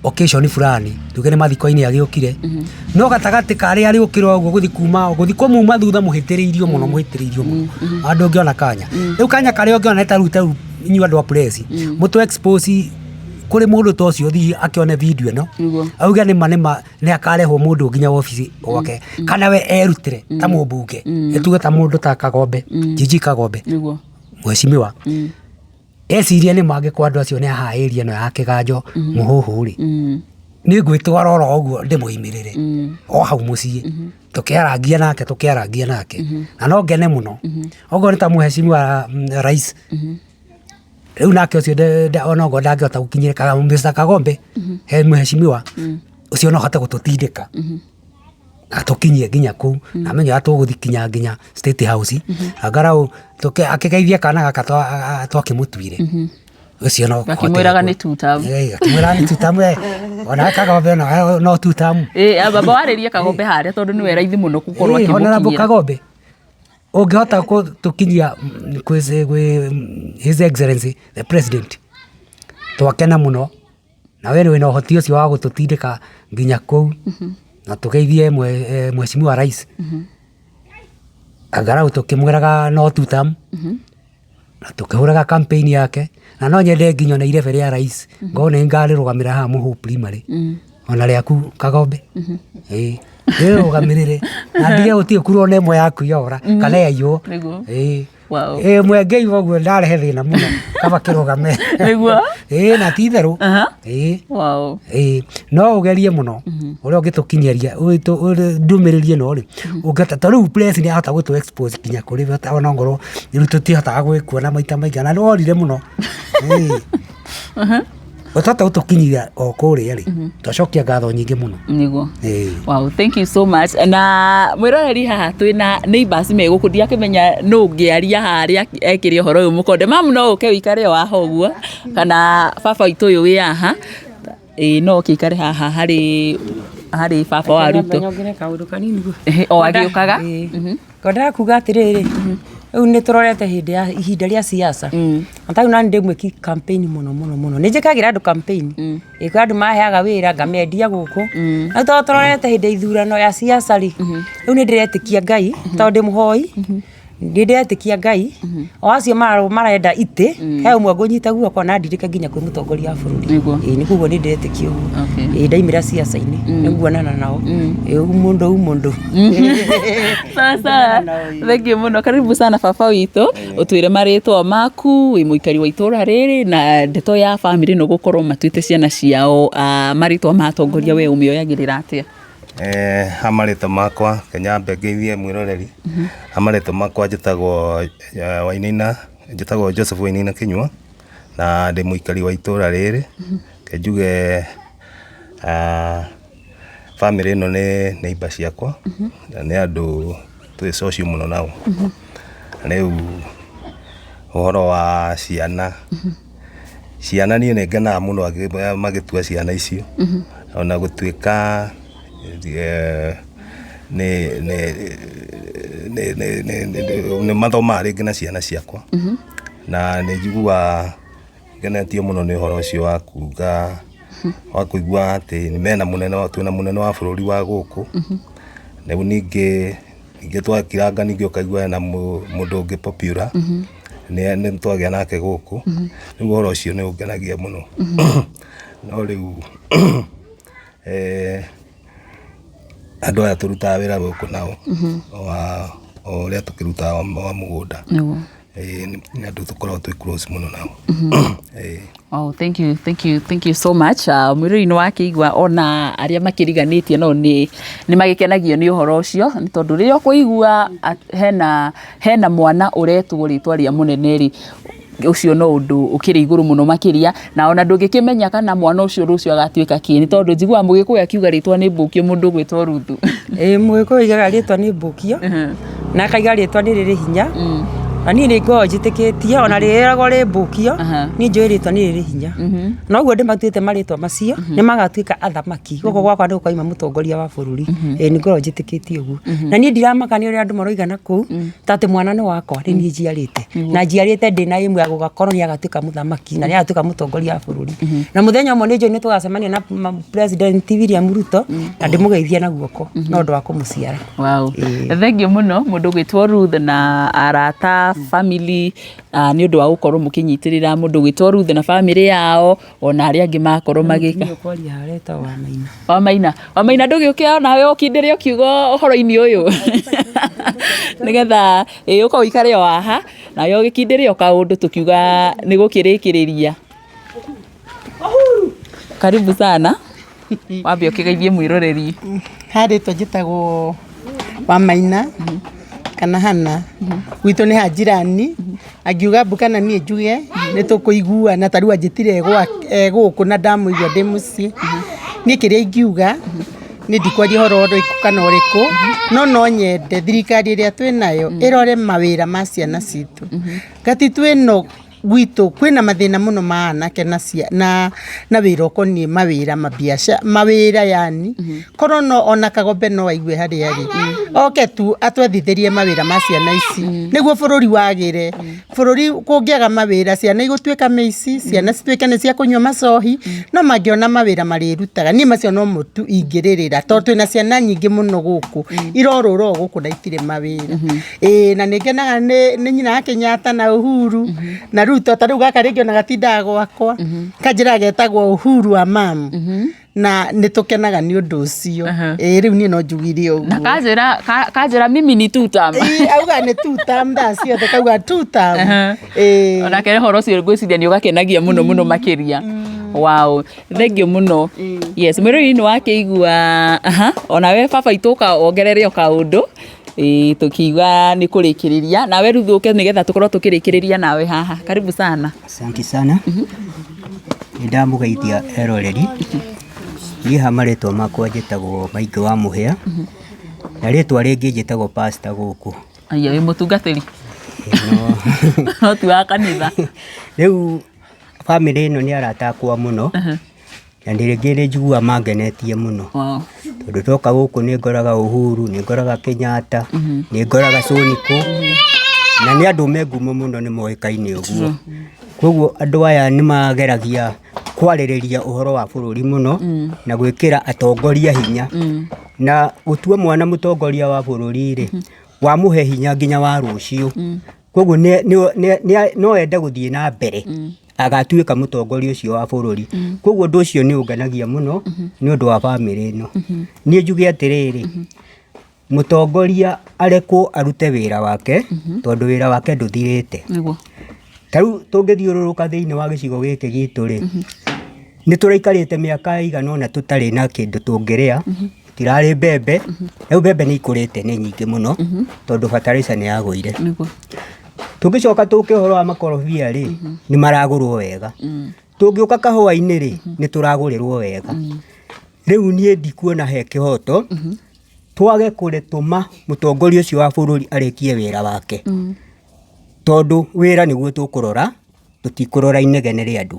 occasion fulani, tuge nĩ mathiko-inĩ agĩũkire, no gatagatĩ ka arĩa arĩũkĩra ũguo gũthiĩ kuma gũthiĩ kũmuma thutha, mũhĩtĩrĩirio mũno, mũhĩtĩrĩirio mũno, na ndũngĩona kanya. Rĩu kanya karĩa ũngĩona nĩ ta rĩu inyuĩ andũ a press mũtũ expose kũrĩ mũndũ ta ũcio, thiĩ akĩone video ĩno, auge nĩma nĩma nĩ akarehwo mũndũ nginya wabici gwake, kana we erutĩre ta mũmbunge, nĩ tuge ta mũndũ ta Kagombe, Gigi Kagombe, mheshimiwa, eciria nĩ mangĩkorwo andũ acio nĩ haha area ĩno ya Kĩganjo Mũhũhũ rĩ, nĩ ngwĩtwara oro ũguo ndĩmũimĩrĩre o hau mũciĩ, tũkĩarangia nake, na no ngene mũno okorwo nĩ ta mheshimiwa rais rĩu nake ũcio onokorwo ndangĩhota gũkinyĩrĩka Mr. Kagombe, he mheshimiwa ũcio no ahote gũtũtindĩka na tũkinyie nginya kũu, na menye ũrĩa tũgũthiĩ kinya nginya State House, angarau akĩgeithie kana gaka twakĩmũtuire ũcio no. Akĩmwĩraga nĩ two term. Akĩmwĩraga nĩ two term, ona Kagombe ona no two term. Ĩ baba, warĩrie Kagombe harĩa, tondũ nĩwe raithi mũno gũkorwo Honorable akĩmũkinyĩra. Kagombe, ũngĩhota gũtũkinyia kwĩ His Excellency the President, twakena mũno, na we wĩna ũhoti ũcio wa gũtũtindĩka nginya kũu na tũgeithie mheshimiwa rais, angalau tũkĩmwĩraga no two term na tũkĩhũraga campaign yake. Na no nyende nginya ona irebe rĩa rais ngorwo nĩ ngarĩrũgamĩra haha Mũhũ Primary, ona rĩaku Kagombe, ĩĩ, rĩrũgamĩrĩre na ndige gũtirĩ kura ona ĩmwe yaku yora kana yaiywo. Ĩĩ. Ĩĩ, mwenge ũguo ndarehe thĩna mũno, kaba kĩrũgame. Ĩĩ, na ti itherũ. Ĩĩ. Ĩĩ, no ũgerie mũno ũrĩa ũngĩtũkinyĩria ndũmĩrĩri ĩno rĩ, ũngĩhota, ta rĩu press nĩ yahota gũtũ expose nginya kũrĩ we, ona ongorwo rĩu tũtihotaga gwĩkuona maita maingĩ, na nĩ worire mũno. Ĩĩ, ũtahota gũtũkinyia o kũrĩa rĩ, twacokia ngatho nyingĩ mũno. Ĩĩ. Wow, thank you so much. Na mwĩroreri, haha twĩna neighbors me gũkũ, ndiakĩmenya nũ ũngĩaria harĩa ekĩre ũhoro ũyũ mũkonde. Mamu, no ũke ũikare o haha ũguo, kana baba witũ ũyũ wĩ haha? Ĩĩ, no ũke ũikare haha harĩ baba wa Ruto. Nyongerere kaũndũ kanini. Ĩhĩ, o agĩũkaga. Ĩĩ. Ngwendaga kuga atĩrĩrĩ, rĩu nĩ tũrorete hĩndĩ ya ihinda rĩa siasa, na tarĩu nani ndĩ mwĩki campaign mũno mũno mũno, nĩ njĩkagĩra andũ campaign. Ĩĩ, kwĩ andũ maheaga wĩra ngamendia gũkũ. Rĩu tondũ tũrorete hĩndĩ ya ithurano ya siasa rĩ, rĩu nĩ ndĩretĩkia Ngai, tondũ ndĩ mũhoi, nĩ ndĩretĩkia Ngai, o acio marenda itĩ, he ũmwe ngũnyita guoko na ndirĩke nginya kwĩ mũtongoria wa bũrũri. Ĩĩ, nĩ koguo nĩ ndĩretĩkia ũguo. Ĩĩ, ndaimĩra siasa-inĩ nĩ nguonana nao. Ĩĩ, mũndũ mũndũ. Sawa sawa, thank you mũno, karibu sana baba witũ. Ũtwĩre marĩtwa maku, wĩ mũikari wa itũra rĩrĩ, na ndeto ya bamĩrĩ ĩno gũkorwo matuĩte ciana ciao marĩtwa ma atongoria, we ũmĩoyagĩrĩra atĩa? Ha marĩtwa makwa, kanyambe ngeithie mwĩroreri. Ha marĩtwa makwa njĩtagwo Wainaina, njĩtagwo Joseph Wainaina Kĩnyua, na ndĩ mũikari wa itũra rĩrĩ. Reke njuge bamĩrĩ ĩno nĩ neighbour ciakwa, na nĩ andũ twĩ social mũno nao. Rĩu ũhoro wa ciana, ciana niĩ nĩ ngenaga mũno magĩtua ciana icio, ona gũtuĩka nĩ mathomaga rĩngĩ na ciana ciakwa, na nĩ njiguaga ngenetio mũno nĩ ũhoro ũcio wa kuga wa kũigua atĩ mena mũnene, twĩna mũnene wa bũrũri wa gũkũ. Rĩu ningĩ twakiranga, ningĩ ũkaigua hena mũndũ ũngĩ popular nĩ twagĩa nake gũkũ. Rĩu ũhoro ũcio nĩ ũngenagia mũno. No rĩu andũ aya tũrutaga wĩra gũkũ nao o ũrĩa tũkĩrutaga wa mũgũnda, nĩ andũ tũkoragwo twĩ close mũno nao. Oh, thank you, thank you, thank you so much. Mwĩrori nĩ wakĩigua ona arĩa makĩriganĩtie no nĩ magĩkenagio nĩ ũhoro ũcio, nĩ tondũ rĩrĩa ũkũigua hena mwana ũretwo rĩtwa rĩa mũnene rĩ, Ũcio no ũndũ ũkĩrĩ igũrũ mũno makĩria, na ona ndũngĩkĩmenya kana mwana ũcio rũciũ agatuĩka kĩ, nĩ tondũ njiguaga Mũgĩkũyũ akiuga rĩtwa nĩ mbũkio mũndũ ũgwĩtwo Ruthu. Ĩĩ, Mũgĩkũyũ oigaga rĩtwa nĩ mbũkio, na akaiga rĩtwa nĩ rĩrĩ hinya. Na niĩ nĩ ngoragwo njĩtĩkĩtie ona rĩragwo rĩ mbũkio, niĩ njũĩ rĩtwa nĩ rĩrĩ hinya. Na ũguo ndĩmatuĩte marĩtwa macio, nĩ magatuĩka athamaki. Gũkũ gwakwa nĩ gũkauma mũtongoria wa bũrũri. Ĩĩ nĩ ngoragwo njĩtĩkĩtie ũguo. Na niĩ ndiramaka nĩ ũrĩa andũ maroiga na kũu, ta atĩ mwana nĩ wakwa, nĩ niĩ njiarĩte. Na njiarĩte ndĩna ĩmwe ya gũgakorwo nĩ agatuĩka mũthamaki, na nĩ agatuĩka mũtongoria wa bũrũri. Na mũthenya ũmwe nĩ njũĩ nĩ tũgacemania na President William Ruto, na ndĩmũgeithie na guoko, no ũndũ wa kũmũciara. Wow. Thengiũ mũno mũndũ ũgwĩtwo Ruth na arata, family, nĩ ũndũ wa gũkorwo mũkĩnyitĩrĩra mũndũ ũgwĩtwo Ruth na bamĩrĩ yao, ona arĩa angĩ makorwo magĩka. Mũtumia ũkwaria harĩa etagwo Wamaina. Wamaina, Wamaina ndũgĩũke onawe ũkindĩre ũkiuga ũhoro-inĩ ũyũ nĩgetha ĩ ũka ũikare o haha nawe ũgĩkindĩre o kaũndũ tũkiuga nĩ gũkĩrĩkĩrĩria. Karibu sana. Wambe ũkĩgeithie mwĩroreri. Ha rĩtwa njĩtagwo Wamaina kana Hana. Gwitũ nĩ ha jirani, angiuga mbu kana niĩ njuge nĩ tũkũiguana, ta rĩu anjĩtire e gũkũ na ndamũigua ndĩ mũciĩ. Niĩ kĩrĩa ingiuga, niĩ ndikwaria ũhoro ũrĩkũ kana ũrĩkũ, no no nyende thirikari ĩrĩa twĩnayo ĩrore mawĩra ma ciana citũ. Gatitũ ĩno gwitũ kwĩna mathĩna mũno ma anake na cia, na na wĩra ũkoniĩ mawĩra mabiacara mawĩra yani korwo no ona Kagombe no aigue harĩa arĩ oke tu atwethithĩrie mawĩra ma ciana ici nĩguo bũrũri wagĩre. Bũrũri kũngĩaga mawĩra ciana igũtuĩka mĩici, ciana cituĩke nĩ cia kũnyua macohi, no mangĩona mawĩra marĩrutaga, niĩ macio nomo tu ingĩrĩrĩra tondũ twĩna ciana nyingĩ mũno gũkũ irorũra o gũkũ na itirĩ mawĩra. Ĩĩ na nĩ ngenaga nĩ nyina wa Kenyatta na Uhuru na Ruto, ta rĩu gaka rĩngĩ ona gatindaga gwakwa kanjĩraga getagwo Uhuru wa mamu na nĩ tũkenaga nĩ ũndũ ũcio. Ĩĩ rĩu niĩ no njugire ũguo. Na kanjĩra mimi ni two term. Ĩĩ auga nĩ two term thaa ciothe kauga two term. Ĩĩ. Onake ũhoro ũcio ngwĩciria nĩ ũgakenagia mũno mũno makĩria. Wow, thengiũ mũno. Yes, mwĩroreri nĩ wakĩigua, aha, onawe baba itũ ũka wongerere o kaũndũ. Ĩĩ tũkiuga nĩ kũrĩkĩrĩria nawe Ruth ũke nĩgetha tũkorwo tũkĩrĩkĩrĩria nawe haha. Karibu sana. Asante sana. Nĩ ndamũgeithia eroreri. Niĩ ha marĩtwa makwa njĩtagwo Maingĩ wa Mũhĩa, na rĩtwa rĩngĩ njĩtagwo pastor gũkũ. Aya wĩ mũtungatĩri? No ti wa kanitha. Rĩu bamĩrĩ ĩno nĩ arata akwa mũno. Na rĩngĩ nĩ njiguaga mangenetie mũno. Tondũ ndoka gũkũ nĩ ngoraga Uhuru, nĩ ngoraga Kenyatta, nĩ ngoraga Sonko, na nĩ andũ me ngumo mũno nĩ moĩkaine ũguo. Koguo andũ aya nĩ mageragia kwarĩrĩria ũhoro wa bũrũri mũno, na gwĩkĩra atongoria hinya. Na gũtua mwana mũtongoria wa bũrũri rĩ, wamũhe hinya nginya wa rũciũ. Koguo no ende gũthiĩ na mbere. Agatuĩka mũtongoria ũcio wa bũrũri. Koguo ũndũ ũcio nĩ ũngenagia mũno nĩ ũndũ wa bamĩrĩ ĩno. Niĩ njuge atĩrĩrĩ, mũtongoria arekwo arute wĩra wake tondũ wĩra wake ndũthirĩte. Ta rĩu tũngĩthiũrũrũka thĩinĩ wa gĩcigo gĩkĩ gitũ rĩ, nĩ tũraikarĩte mĩaka ĩigana ũna tũtarĩ na kĩndũ tũngĩrĩa, gũtirarĩ mbembe, rĩu mbembe nĩ ikũrĩte nĩ nyingĩ mũno tondũ fertilizer nĩ yagũire. Tũngĩcoka tũke ũhoro wa makorobia rĩ, nĩ maragũrwo wega. Tũngĩũka kahũa-inĩ rĩ, nĩ tũragũrĩrwo wega. Rĩu niĩ ndikuona he kĩhoto, twage kũrĩtũma mũtongoria ũcio wa bũrũri arĩkie wĩra wake. Tondũ wĩra nĩguo tũkũrora, tũtikũrora inegene rĩa andũ.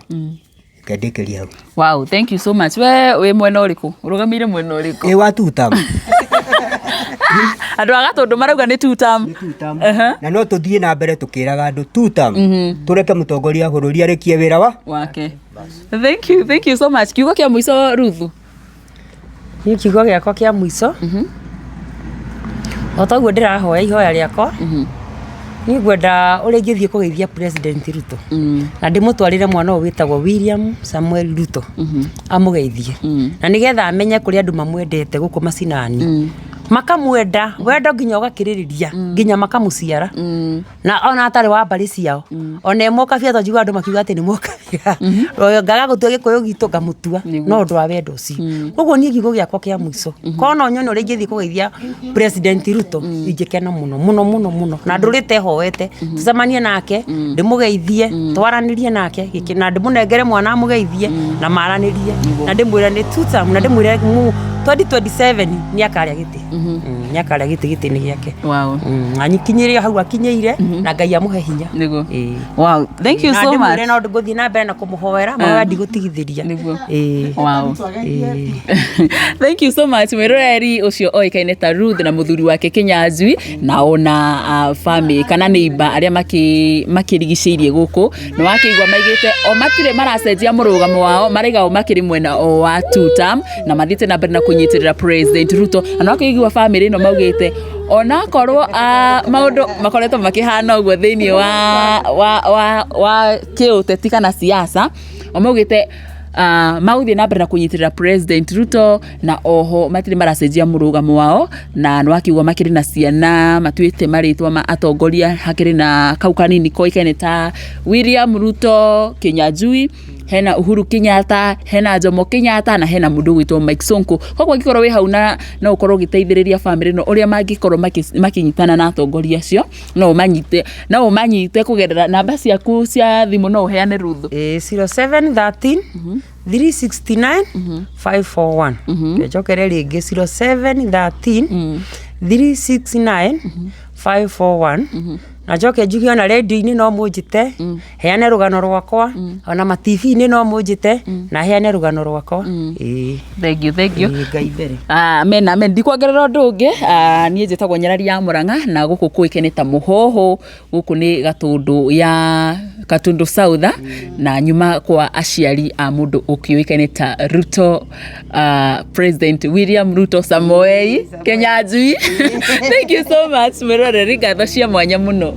Reke ndĩkĩrie hau. Wow, thank you so much. We wĩ mwena ũrĩkũ? Ũrũgamĩire mwena ũrĩkũ? Ĩ wa two term. Andũ a Gatũndũ marauga nĩ two term. Na no tũthiĩ na mbere tũkĩraga andũ two term. Tũreke mũtongoria wa bũrũri arĩkie wĩra wa wake. Thank you, thank you so much. Kiugo kĩa mũico Ruthu. Niĩ kiugo gĩakwa kĩa mũico, o ta ũguo ndĩrahoya ihoya rĩakwa, niĩ ngwenda ũrĩa ingĩthiĩ kũgeithia President Ruto, na ndĩmũtwarĩre mwana ũyũ wĩtagwo William Samuel Ruto, amũgeithie, na nĩgetha amenye kũrĩ andũ mamwendete gũkũ macinani. Makamwenda wendo nginya ũgakĩrĩrĩria nginya makamũciara na ona atarĩ wa mbarĩ ciao, ona e mũkabira, tondũ njiguaga andũ makiuga atĩ nĩ mũkabira. Ngaga gũtua Gĩkũyũ gitũ ngamũtua no ũndũ wa wendo ũcio. Koguo niĩ kiugo gĩakwa kĩa mũico, korwo no nyone ũrĩa ingĩthiĩ kũgeithia President Ruto, ingĩkena mũno mũno mũno mũno, na ndũrĩte hoete tũcemanie nake, ndĩmũgeithie, twaranĩrie nake na ndĩmũnengere mwana amũgeithie na maranĩrie, na ndĩmwĩre nĩ two term, na ndĩmwĩre 2027 nĩ akarĩa gĩtĩ. Nĩ akarĩa gĩtĩ gĩtĩ-inĩ gĩake. Anyikinyĩre hau akinyĩire na Ngai amũhe hinya. Nĩguo. Ĩĩ. Wow, thank you Na so much. ndĩmwĩre no ngũthiĩ na mbere na kũmũhoera mahoya, ndigũtigithĩria. Nĩguo. Ĩĩ. Wow. Thank you so much. Mwĩroreri ũcio oĩkaine ta Ruth na mũthuri wake Kinyanjui na ona family kana neighbor arĩa makĩrigicĩirie gũkũ, nĩ wakĩigua maigĩte o matirĩ maracenjia mũrũgamo wao, maraiga o makĩrĩ mwena o wa two term na mathiĩte na mbere na kũnyitĩrĩra President Ruto. Na nĩ wakĩigua family ĩno maugĩte onakorwo maũndũ makoretwo makĩhana ũguo thĩinĩ wa kĩũteti kana siasa, o maugĩte magũthiĩ na mbere na kũnyitĩrĩra President Ruto, na oho matirĩ maracenjia mũrũgamo wao. Na nĩ wakiuga makĩrĩ na ciana matuĩte marĩtwa ma atongoria, hakĩrĩ na kau kanini koĩkaine ta William Ruto Kinyanjui, hena Uhuru Kenyatta, hena Jomo Kenyatta, na hena mũndũ ũgwĩtwo Mike Sonko. Koguo angĩkorwo wĩ hau na no ũkorwo ũgĩteithĩrĩria family ĩno ũrĩa mangĩkorwo makĩnyitana na atongoria acio, no ũmanyite kũgerera namba ciaku cia thimũ, no ũheane, Ruth? Ĩĩ, 0713 369 541. Njokere rĩngĩ, 0713 369 541. Na njoke njuge ona rendio-inĩ no mũnjĩte heane rũgano rwakwa, ona ma TV-inĩ no mũnjĩte na heane rũgano rwakwa. Ĩĩ. Thank you, thank you. Ĩĩ, Ngai mbere. Amen, amen. Ndikwongerera ũndũ ũngĩ. Niĩ njĩtagwo Nyarari ya Mũrang'a, na gũkũ kũĩkaine ta Mũhũhũ. Gũkũ nĩ Gatũndũ ya Gatundu South, na nyuma kwa aciari a mũndũ ũkĩũĩkaine ta Ruto, President William Ruto Samoei Kenyanjui. Thank you so much, mwĩroreri, ngatho cia mwanya mũno.